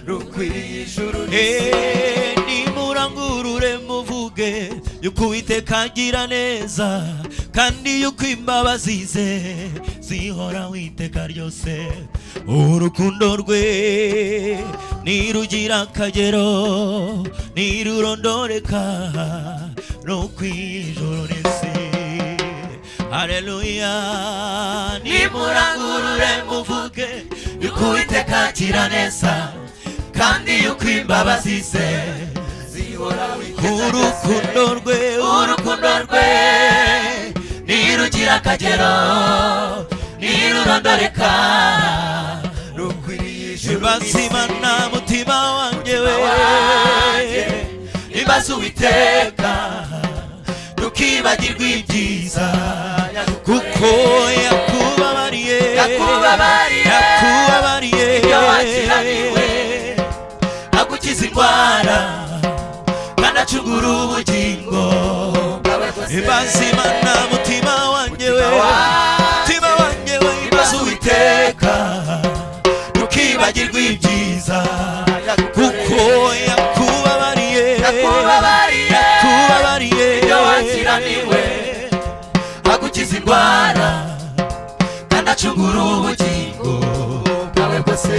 rukwiye ijuru n'isi. Nimurangurure muvuge yuko Uwiteka agira neza, kandi yuko imbabazi ze zihoraho iteka ryose. Urukundo rwe ntirugira akagero, ntirurondoreka, rukwiye ijuru n'isi. Haleluya. Nimurangurure muvuge yuko Uwiteka agira neza, kandi yuko imbabazi ze zihoraho iteka ryose. Urukundo rwe, urukundo rwe ntirugira akagero, ntirurondoreka, rukwiriye ijuru Imana mutima wanjye we, imbaza Uwiteka ntukibagirwe ibyiza, kuko yakubabariye. Yakubabariye. Yakubabariye. Ibyo wakiraniwe, agukiza indwara kandi acungura ubugingo bwawe bwose. Imbaza Imana, mutima wanjye we, Mutima mutima wanjye we, imbaza Uwiteka, ntukibagirwe ibyiza, kuko yakubabariye. Yakubabariye. Yakubabariye. Ibyo wakiraniwe, agukiza indwara kandi acungura ubugingo bwawe bwose.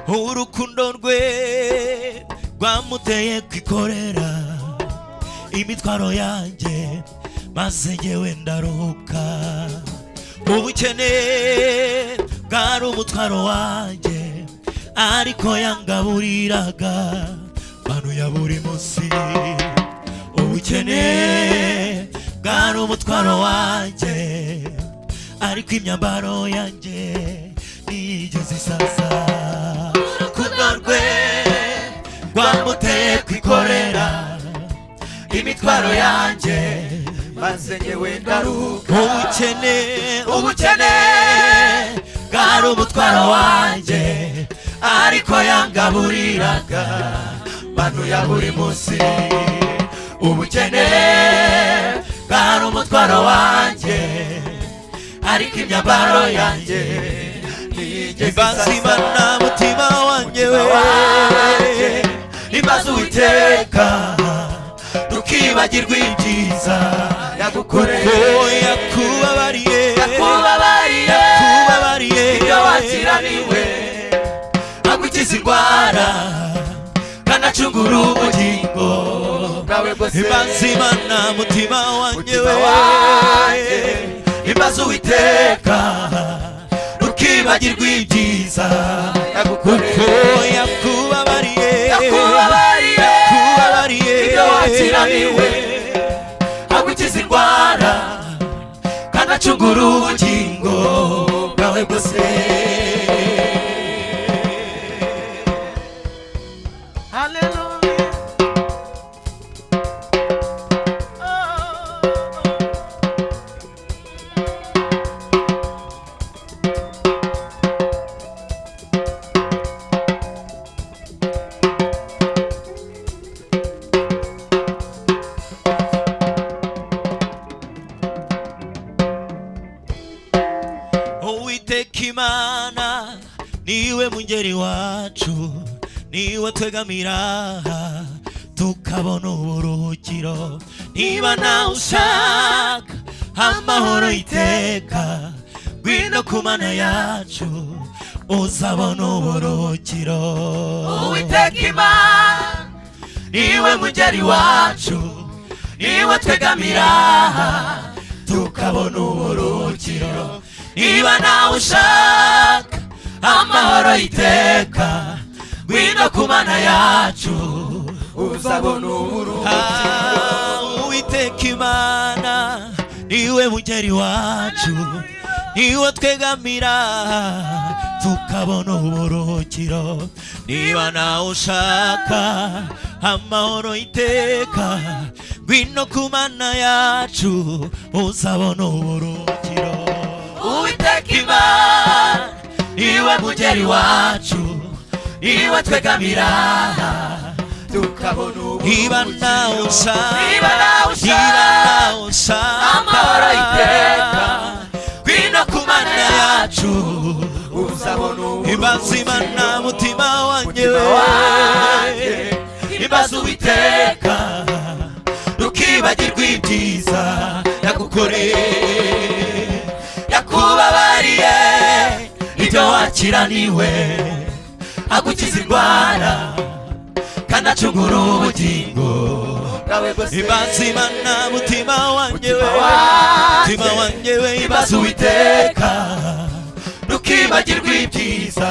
Urukundo rwe rwamuteye kwikorera imitwaro yanjye, maze njyewe ndaruhuka. Ubukene bwari umutwaro wanjye, ariko yangaburiraga manu ya buri munsi. Ubukene bwari umutwaro wanjye, ariko imyambaro yanjye ntiyigeze isaza. Urukundo rwe rwamuteye kwikorera imitwaro yanjye, maze njyewe ndaruhuka. Ubukene, ubukene bwari umutwaro wanjye, ariko yangaburiraga manu ya buri munsi. Ubukene bwari umutwaro wanjye, ariko imyambaro yanjye ntiyigeze imbaza isaza. Imana, mutima wanjye we, wanjye, imbaza Uwiteka, ntukibagirwe ibyiza yagukoreye. Kuko yakubabariye. Yakubabariye. Yakubabariye. Ibyo wakiraniwe, agukiza indwara kandi acungura ubugingo bwawe bwose. Imbaza Imana, mutima wanjye we, Mutima wanjye, imbaza Uwiteka, ntukibagirwe ibyiza, yagukoreye. Kuko yakubabariye. Yakubabariye. Yakubabariye. Ibyo wakiraniwe, agukiza indwara kandi acungura ubugingo bwawe bwose. Hallelujah. Uwiteka Imana niwe mungeri wacu, niwe twegamira tukabona uburuhukiro. Niba nawe ushaka amahoro iteka, ngwino ku Mana yacu, uzabona uburuhukiro. Uwiteka Imana niwe mungeri wacu, niwe twegamira tukabona uburuhukiro. Niba nawe ushaka amahoro iteka, ngwino ku Mana yacu, uzabona uburuhukiro. Ah, Uwiteka Imana niwe mungeri wacu, niwe twegamira tukabona uburuhukiro. Niba nawe ushaka amahoro iteka, ngwino ku Mana yacu, uzabona uburuhukiro. Uwiteka Imana niwe mungeri wacu, niwe twegamira tukabona niba nawe uburuhukiro. ushaka, Niba nawe niba ushaka nawe ushaka amahoro iteka, ngwino ku Mana yacu, uzabona imbaza uburuhukiro. Imana, mutima wanjye Mutima we, wanjye, imbaza Uwiteka, ntukibagirwe ibyiza yagukoreye. Yakubabariye ibyo wakiraniwe, agukiza indwara kandi acungura ubugingo bwawe bwose. Imbaza Imana, mutima wanjye we, Mutima wanjye, mutima wanjye we, imbaza Uwiteka, ntukibagirwe ibyiza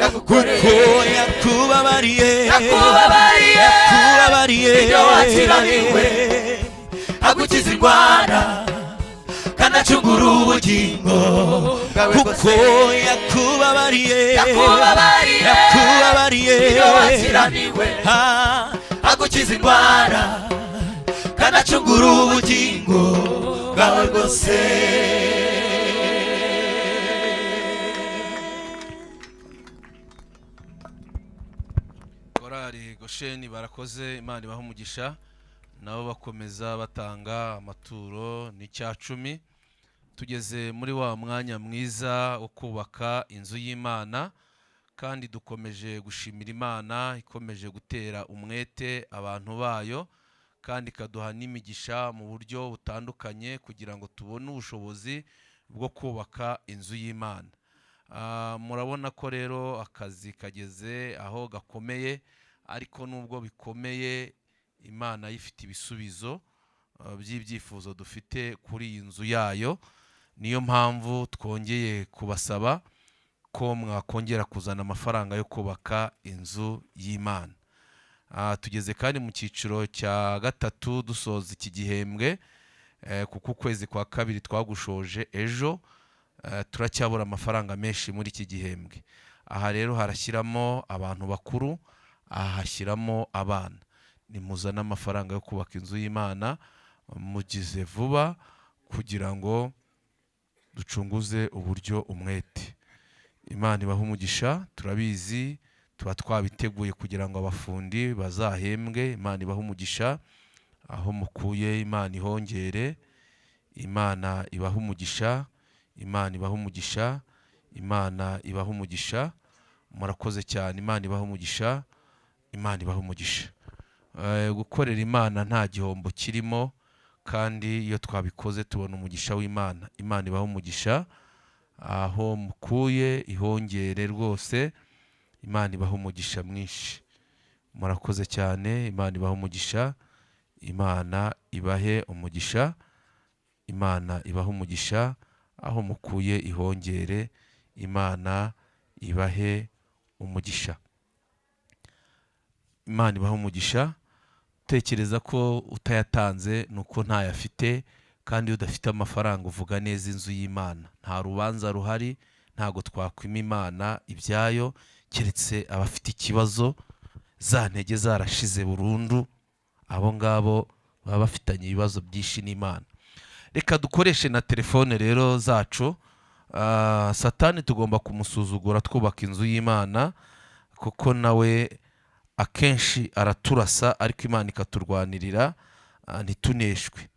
yagukoreye. Kuko yakubabariye. Yakubabariye. Yakubabariye. Ibyo wakiraniwe, Agukiza indwara kandi acungura ubugingo bwawe. Kuko yakubabariye. Yakubabariye. Yakubabariye. Iyo wakiraniwe. Ah, agukiza indwara kandi acungura ubugingo bwawe bwose. Korali Gosheni barakoze, Imana ibaha umugisha. Nabo bakomeza batanga amaturo n'icya cumi. Tugeze muri wa mwanya mwiza wo kubaka inzu y'Imana, kandi dukomeje gushimira Imana ikomeje gutera umwete abantu bayo, kandi ikaduha n'imigisha mu buryo butandukanye kugira ngo tubone ubushobozi bwo kubaka inzu y'Imana. Murabona ko rero akazi kageze aho gakomeye, ariko nubwo bikomeye Imana ifite ibisubizo by'ibyifuzo dufite kuri iyi nzu yayo. Niyo mpamvu twongeye kubasaba ko mwakongera kuzana amafaranga yo kubaka inzu y'Imana. Tugeze kandi mu cyiciro cya gatatu dusoza iki gihembwe, kuko ukwezi kwa kabiri twagushoje ejo. Turacyabura amafaranga menshi muri iki gihembwe. Aha rero harashyiramo abantu bakuru, aha hashyiramo abana. Nimuzane amafaranga yo kubaka inzu y'Imana mugize vuba kugira ngo ducunguze uburyo umwete. Imana ibahe umugisha. Turabizi tuba twabiteguye kugira ngo abafundi bazahembwe. Imana ibahe umugisha aho mukuye, Imana ihongere. Imana ibahe umugisha, Imana ibahe umugisha, Imana ibahe umugisha. Murakoze cyane, Imana ibahe umugisha, Imana ibahe umugisha. Gukorera Imana nta gihombo kirimo, kandi iyo twabikoze tubona umugisha w'Imana. Imana ibahe umugisha aho mukuye, ihongere rwose. Imana ibahe umugisha mwinshi. Murakoze cyane, Imana ibahe umugisha, Imana ibahe umugisha, Imana ibahe umugisha aho mukuye, ihongere. Imana ibahe umugisha, Imana ibahe umugisha. Tekereza ko utayatanze ni uko ntayafite, kandi iyo udafite amafaranga uvuga neza inzu y'Imana. Nta rubanza ruhari, ntago twakwima Imana ibyayo, keretse abafite ikibazo za ntege zarashize burundu, abo ngabo baba bafitanye ibibazo byinshi n'Imana. Reka dukoreshe na telefone rero zacu. Satani tugomba kumusuzugura twubaka inzu y'Imana, kuko nawe akenshi araturasa, ariko Imana ikaturwanirira, ntituneshwe.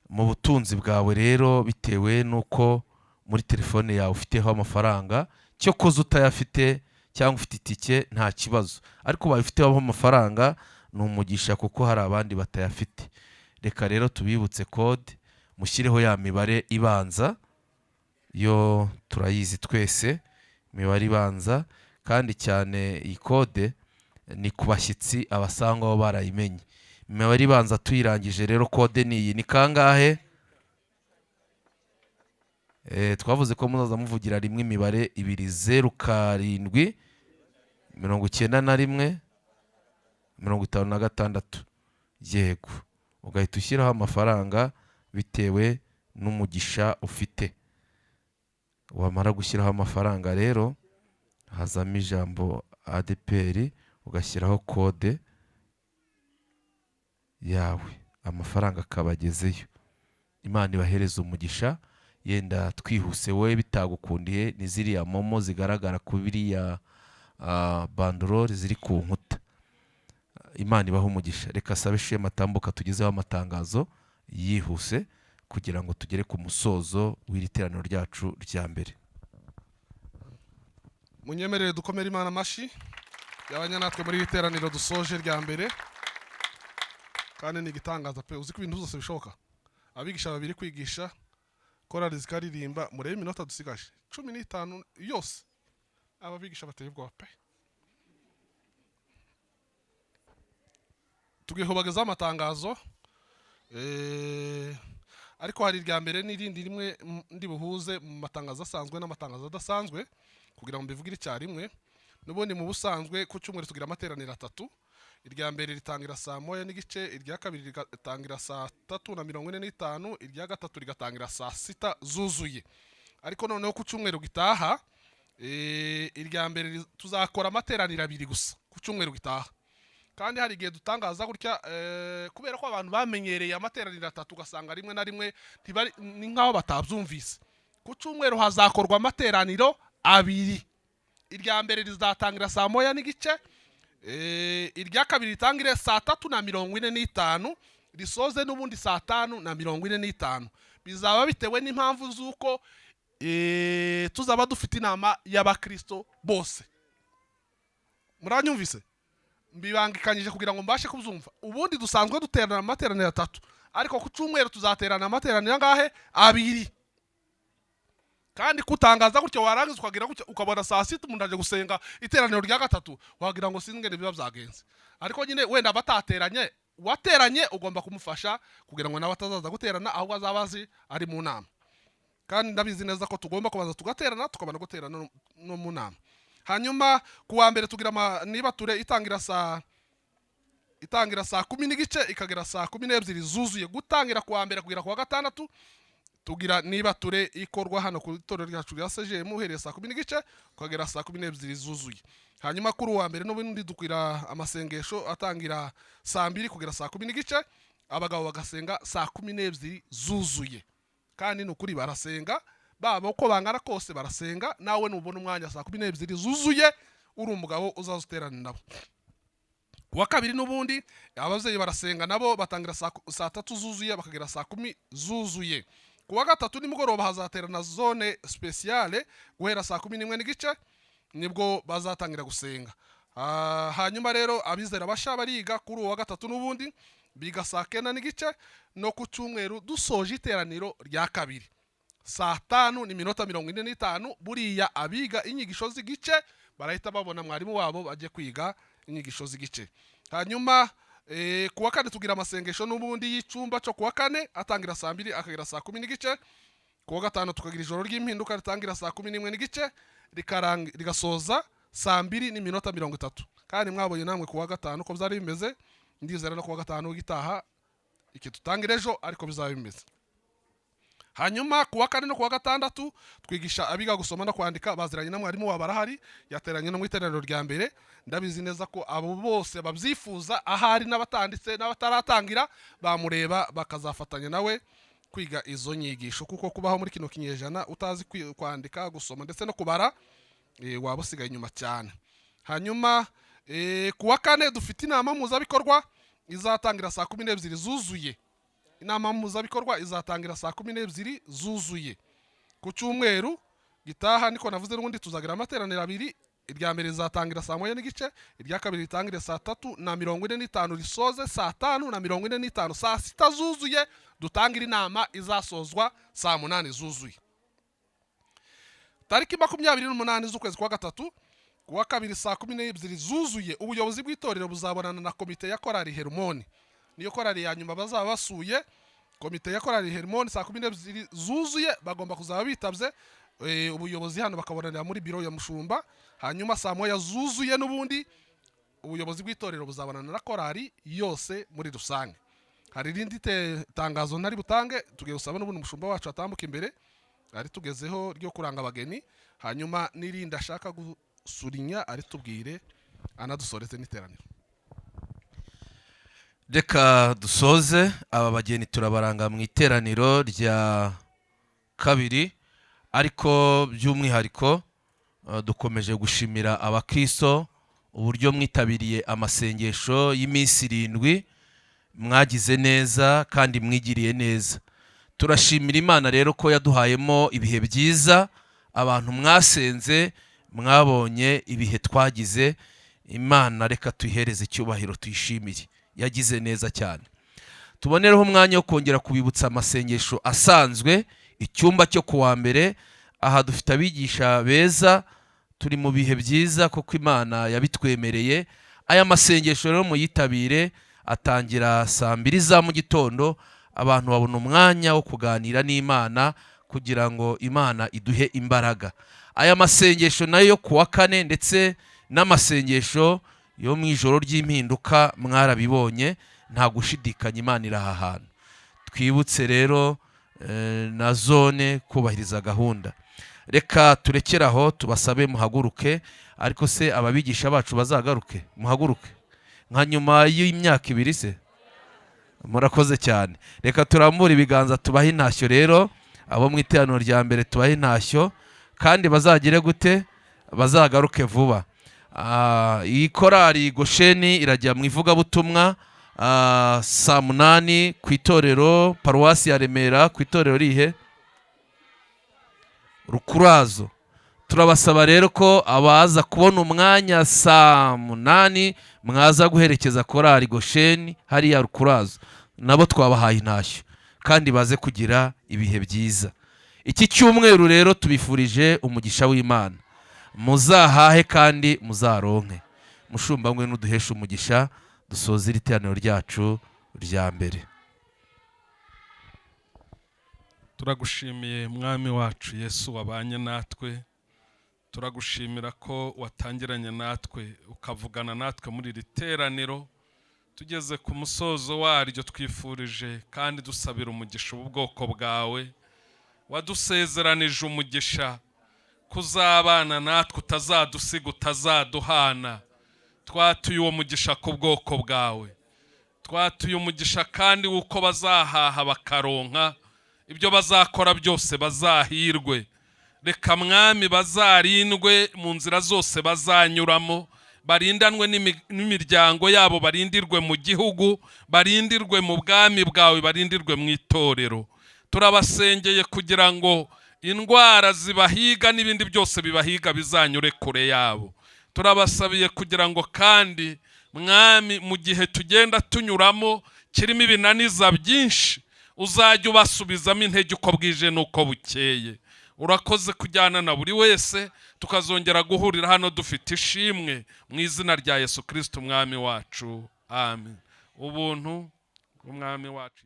Mu butunzi bwawe rero, bitewe n'uko muri telefone yawe ufiteho amafaranga, cyo koza utayafite cyangwa ufite itike nta kibazo, ariko ubaye ufiteho amafaranga ni umugisha, kuko hari abandi batayafite. Reka rero tubibutse kode, mushyireho ya mibare ibanza, yo turayizi twese imibare ibanza, kandi cyane iyi kode ni ku bashyitsi abasangwa bo barayimenye. Imibare ibanza tuyirangije rero, kode ni iyi. Ni kangahe? Twavuze ko muzaza muvugira rimwe imibare ibiri: 0 7 91 56. Yego, ugahita ushyiraho amafaranga bitewe n'umugisha ufite. Wamara gushyiraho amafaranga rero, hazamo ijambo ADEPR, ugashyiraho kode yawe, amafaranga akaba agezeyo. Imana ibahereza umugisha. Yenda twihuse, wowe bitagukundiye ni ziriya MoMo zigaragara ku biriya banderole ziri ku nkuta. Imana ibahe umugisha. Reka sabe Shema atambuka tugezeho amatangazo yihuse kugira ngo tugere ku musozo w'iri teraniro ryacu rya mbere. Munyemerere dukomere Imana amashyi yabanye natwe muri iri teraniro dusoje rya mbere, kandi ni igitangaza pe. Uzi ko ibintu byose bishoboka, abigisha babiri kwigisha, korali zikaririmba. Murebe iminota dusigaje, 15 yose. Aba bigisha bateye ubwoba pe. Tugiye kubagezaho amatangazo, ariko hari irya mbere n'irindi rimwe ndi buhuze mu matangazo asanzwe n'amatangazo adasanzwe kugira ngo mbivugire icyarimwe. N'ubundi mu busanzwe ku cyumweru tugira amateraniro atatu. Irya mbere ritangira saa 1:30, irya kabiri rigatangira saa 3:45, irya gatatu rigatangira saa 6 zuzuye. Ariko noneho ku cyumweru gitaha, irya mbere tuzakora amateraniro abiri gusa ku cyumweru gitaha. Kandi hari igihe dutangaza gutya, kubera ko abantu bamenyereye amateraniro atatu, ugasanga rimwe na rimwe ni nk'aho batabyumvise. Ku cyumweru hazakorwa amateraniro abiri. Irya mbere rizatangira saa 1:30, irya kabiri ritangire saa 3:45, risoze n'ubundi saa 5:45. Bizaba bitewe n'impamvu z'uko tuzaba dufite inama y'abakristo bose. Muranyumvise? Mbibangikanyije kugira ngo mbashe kubyumva. Ubundi dusanzwe duterana amateraniro atatu, ariko ku cyumweru tuzaterana amateraniro angahe? Abiri. Kandi kutangaza gutyo, warangiza ukagira gutya ukabona saa 6 umuntu aje gusenga iteraniro rya gatatu, wagira ngo sinzi ngene biba byagenze. Ariko nyine wenda batateranye, wateranye ugomba kumufasha kugira ngo nawe atazaza guterana, ahubwo azaba azi ari mu nama. Kandi ndabizi neza ko tugomba kubanza tugaterana, tukabona guterana no mu nama. Hanyuma ku wa mbere tugira nibature itangira saa 10:30 ikagera saa 12 zuzuye. Gutangira ku wa mbere kugera ku wa gatandatu tugira nibature ikorwa hano ku itorero ryacu rya CGM, uhereye saa 10:30 ukagera saa 12 zuzuye. Hanyuma kuri uwa mbere n'ubundi dukwira amasengesho atangira saa 2 kugera saa 10:30, abagabo bagasenga saa 12 zuzuye. Kandi ni ukuri barasenga, baba uko bangana kose barasenga. Nawe nubona umwanya saa 12 zuzuye uri umugabo, uzaza uterane nabo. Kuwa kabiri n'ubundi ababyeyi barasenga, nabo batangira saa 3 zuzuye bakagera saa 10 zuzuye. Kuwa gatatu nimugoroba hazaterana zone spéciale guhera saa 11:30, nibwo bazatangira gusenga. Hanyuma rero abizera basha bariga kuri uwa gatatu n'ubundi biga saa 9:30, no ku cyumweru dusoje iteraniro rya kabiri saa 5:45, buriya abiga inyigisho z'igice barahita babona mwarimu wabo bajye kwiga inyigisho z'igice. Hanyuma kuwa kane tugira amasengesho n'ubundi y'icyumba cyo kuwa kane atangira saa 2 akagera saa 10:30. Kuwa gatanu tukagira ijoro ry'impinduka ritangira saa 11:30 rigasoza saa 2:30. Kandi mwabonye namwe kuwa gatanu ko byari bimeze. Ndizera no kuwa gatanu w'igitaha iki tutangira ejo ariko bizaba bimeze. Hanyuma kuwa kane no kuwa gatandatu twigisha abiga gusoma no kwandika, baziranye na mwarimu wabo arahari, yateranye no mu iteraniro rya mbere. Ndabizi neza ko abo bose babyifuza, ahari n'abatanditse n'abataratangira, bamureba bakazafatanya nawe kwiga izo nyigisho, kuko kubaho muri kino kinyejana utazi kwandika, gusoma ndetse no kubara, waba usigaye inyuma cyane. Hanyuma kuwa kane dufite inama mpuzabikorwa izatangira saa 12 zuzuye. Inama mpuzabikorwa izatangira saa 12 zuzuye. Ku cyumweru gitaha, niko navuze, n'ubundi tuzagira amateraniro abiri. Irya mbere rizatangira saa 1:30, irya kabiri ritangire saa 3:45, risoze saa 5:45. Saa 6 zuzuye dutangire inama izasozwa saa 8 zuzuye. Tariki 28 z'ukwezi kwa gatatu, kuwa kabiri, saa 12 zuzuye, ubuyobozi bw'itorero buzabonana na komite ya korali Herumoni. Niyo korali ya nyuma bazaba basuye. Komite ya korali Herumoni saa 12 zuzuye bagomba kuzaba bitabye ubuyobozi hano, bakabonanira muri biro ya mushumba. Hanyuma saa 1 zuzuye n'ubundi ubuyobozi bw'itorero buzabonana na korali yose muri rusange. Hari irindi tangazo ntari butange, tugiye gusaba n'ubundi umushumba wacu atambuka imbere ari tugezeho ryo kuranga abageni, hanyuma n'irindi ashaka gusurinya aritubwire, anadusoreze n'iteraniro. Reka dusoze. Aba bageni turabaranga mu iteraniro rya kabiri, ariko by'umwihariko dukomeje gushimira abakristo uburyo mwitabiriye amasengesho y'iminsi 7. Mwagize neza kandi mwigiriye neza. Turashimira Imana rero ko yaduhayemo ibihe byiza. Abantu mwasenze mwabonye ibihe twagize. Imana reka tuyihereze icyubahiro, tuyishimire, yagize neza cyane. Tubonereho umwanya wo kongera kubibutsa amasengesho asanzwe, icyumba cyo kuwa mbere. Aha dufite abigisha beza, turi mu bihe byiza kuko Imana yabitwemereye. Aya masengesho rero muyitabire, atangira saa 2 za mu gitondo. Abantu babona umwanya wo kuganira n'Imana kugira ngo Imana iduhe imbaraga. Aya masengesho nayo yo kuwa kane ndetse n'amasengesho Yo mu ijoro ry'impinduka mwarabibonye, nta gushidikanya, Imana iri aha hantu. Twibutse rero na zone kubahiriza gahunda. Reka turekere aho, tubasabe muhaguruke. Ariko se ababigisha bacu bazagaruke? Muhaguruke nka nyuma y'imyaka 2 se. Murakoze cyane. Reka turambure ibiganza tubahe intashyo. Rero abo mu iteraniro rya mbere tubahe intashyo, kandi bazagire gute? Bazagaruke vuba. Iyi korari Gosheni irajya mu ivugabutumwa saa 8 ku itorero paruwasi ya Remera, ku itorero rihe? Rukurazo. Turabasaba rero ko abaza kubona umwanya saa 8 mwaza guherekeza korari Gosheni hariya Rukurazo, nabo twabahaye intashyo, kandi baze kugira ibihe byiza. Iki cyumweru rero tubifurije umugisha w'Imana, muzahahe kandi muzaronke. Mushumba, mwe n'uduhesha umugisha dusoze iri teraniro ryacu rya mbere. Turagushimiye Mwami wacu Yesu wabanye natwe, turagushimira ko watangiranye natwe ukavugana natwe muri iri teraniro. Tugeze ku musozo waryo, twifurije kandi dusabira umugisha ubu bwoko bwawe. Wadusezeranije umugisha kuzabana natwe, utazadusiga, utazaduhana. Twatuye uwo mugisha ku bwoko bwawe, twatuye umugisha kandi w'uko bazahaha bakaronka, ibyo bazakora byose bazahirwe. Reka Mwami bazarindwe mu nzira zose bazanyuramo, barindanwe n'imiryango yabo, barindirwe mu gihugu, barindirwe mu bwami bwawe, barindirwe mu itorero. Turabasengeye kugira ngo indwara zibahiga n'ibindi byose bibahiga bizanyure kure yabo. Turabasabiye kugira ngo kandi Mwami, mu gihe tugenda tunyuramo kirimo ibinaniza byinshi, uzajya ubasubizamo intege uko bwije n'uko bukeye. Urakoze kujyana na buri wese, tukazongera guhurira hano dufite ishimwe mu izina rya Yesu Kristo Umwami wacu, amen. Ubuntu bw'Umwami wacu.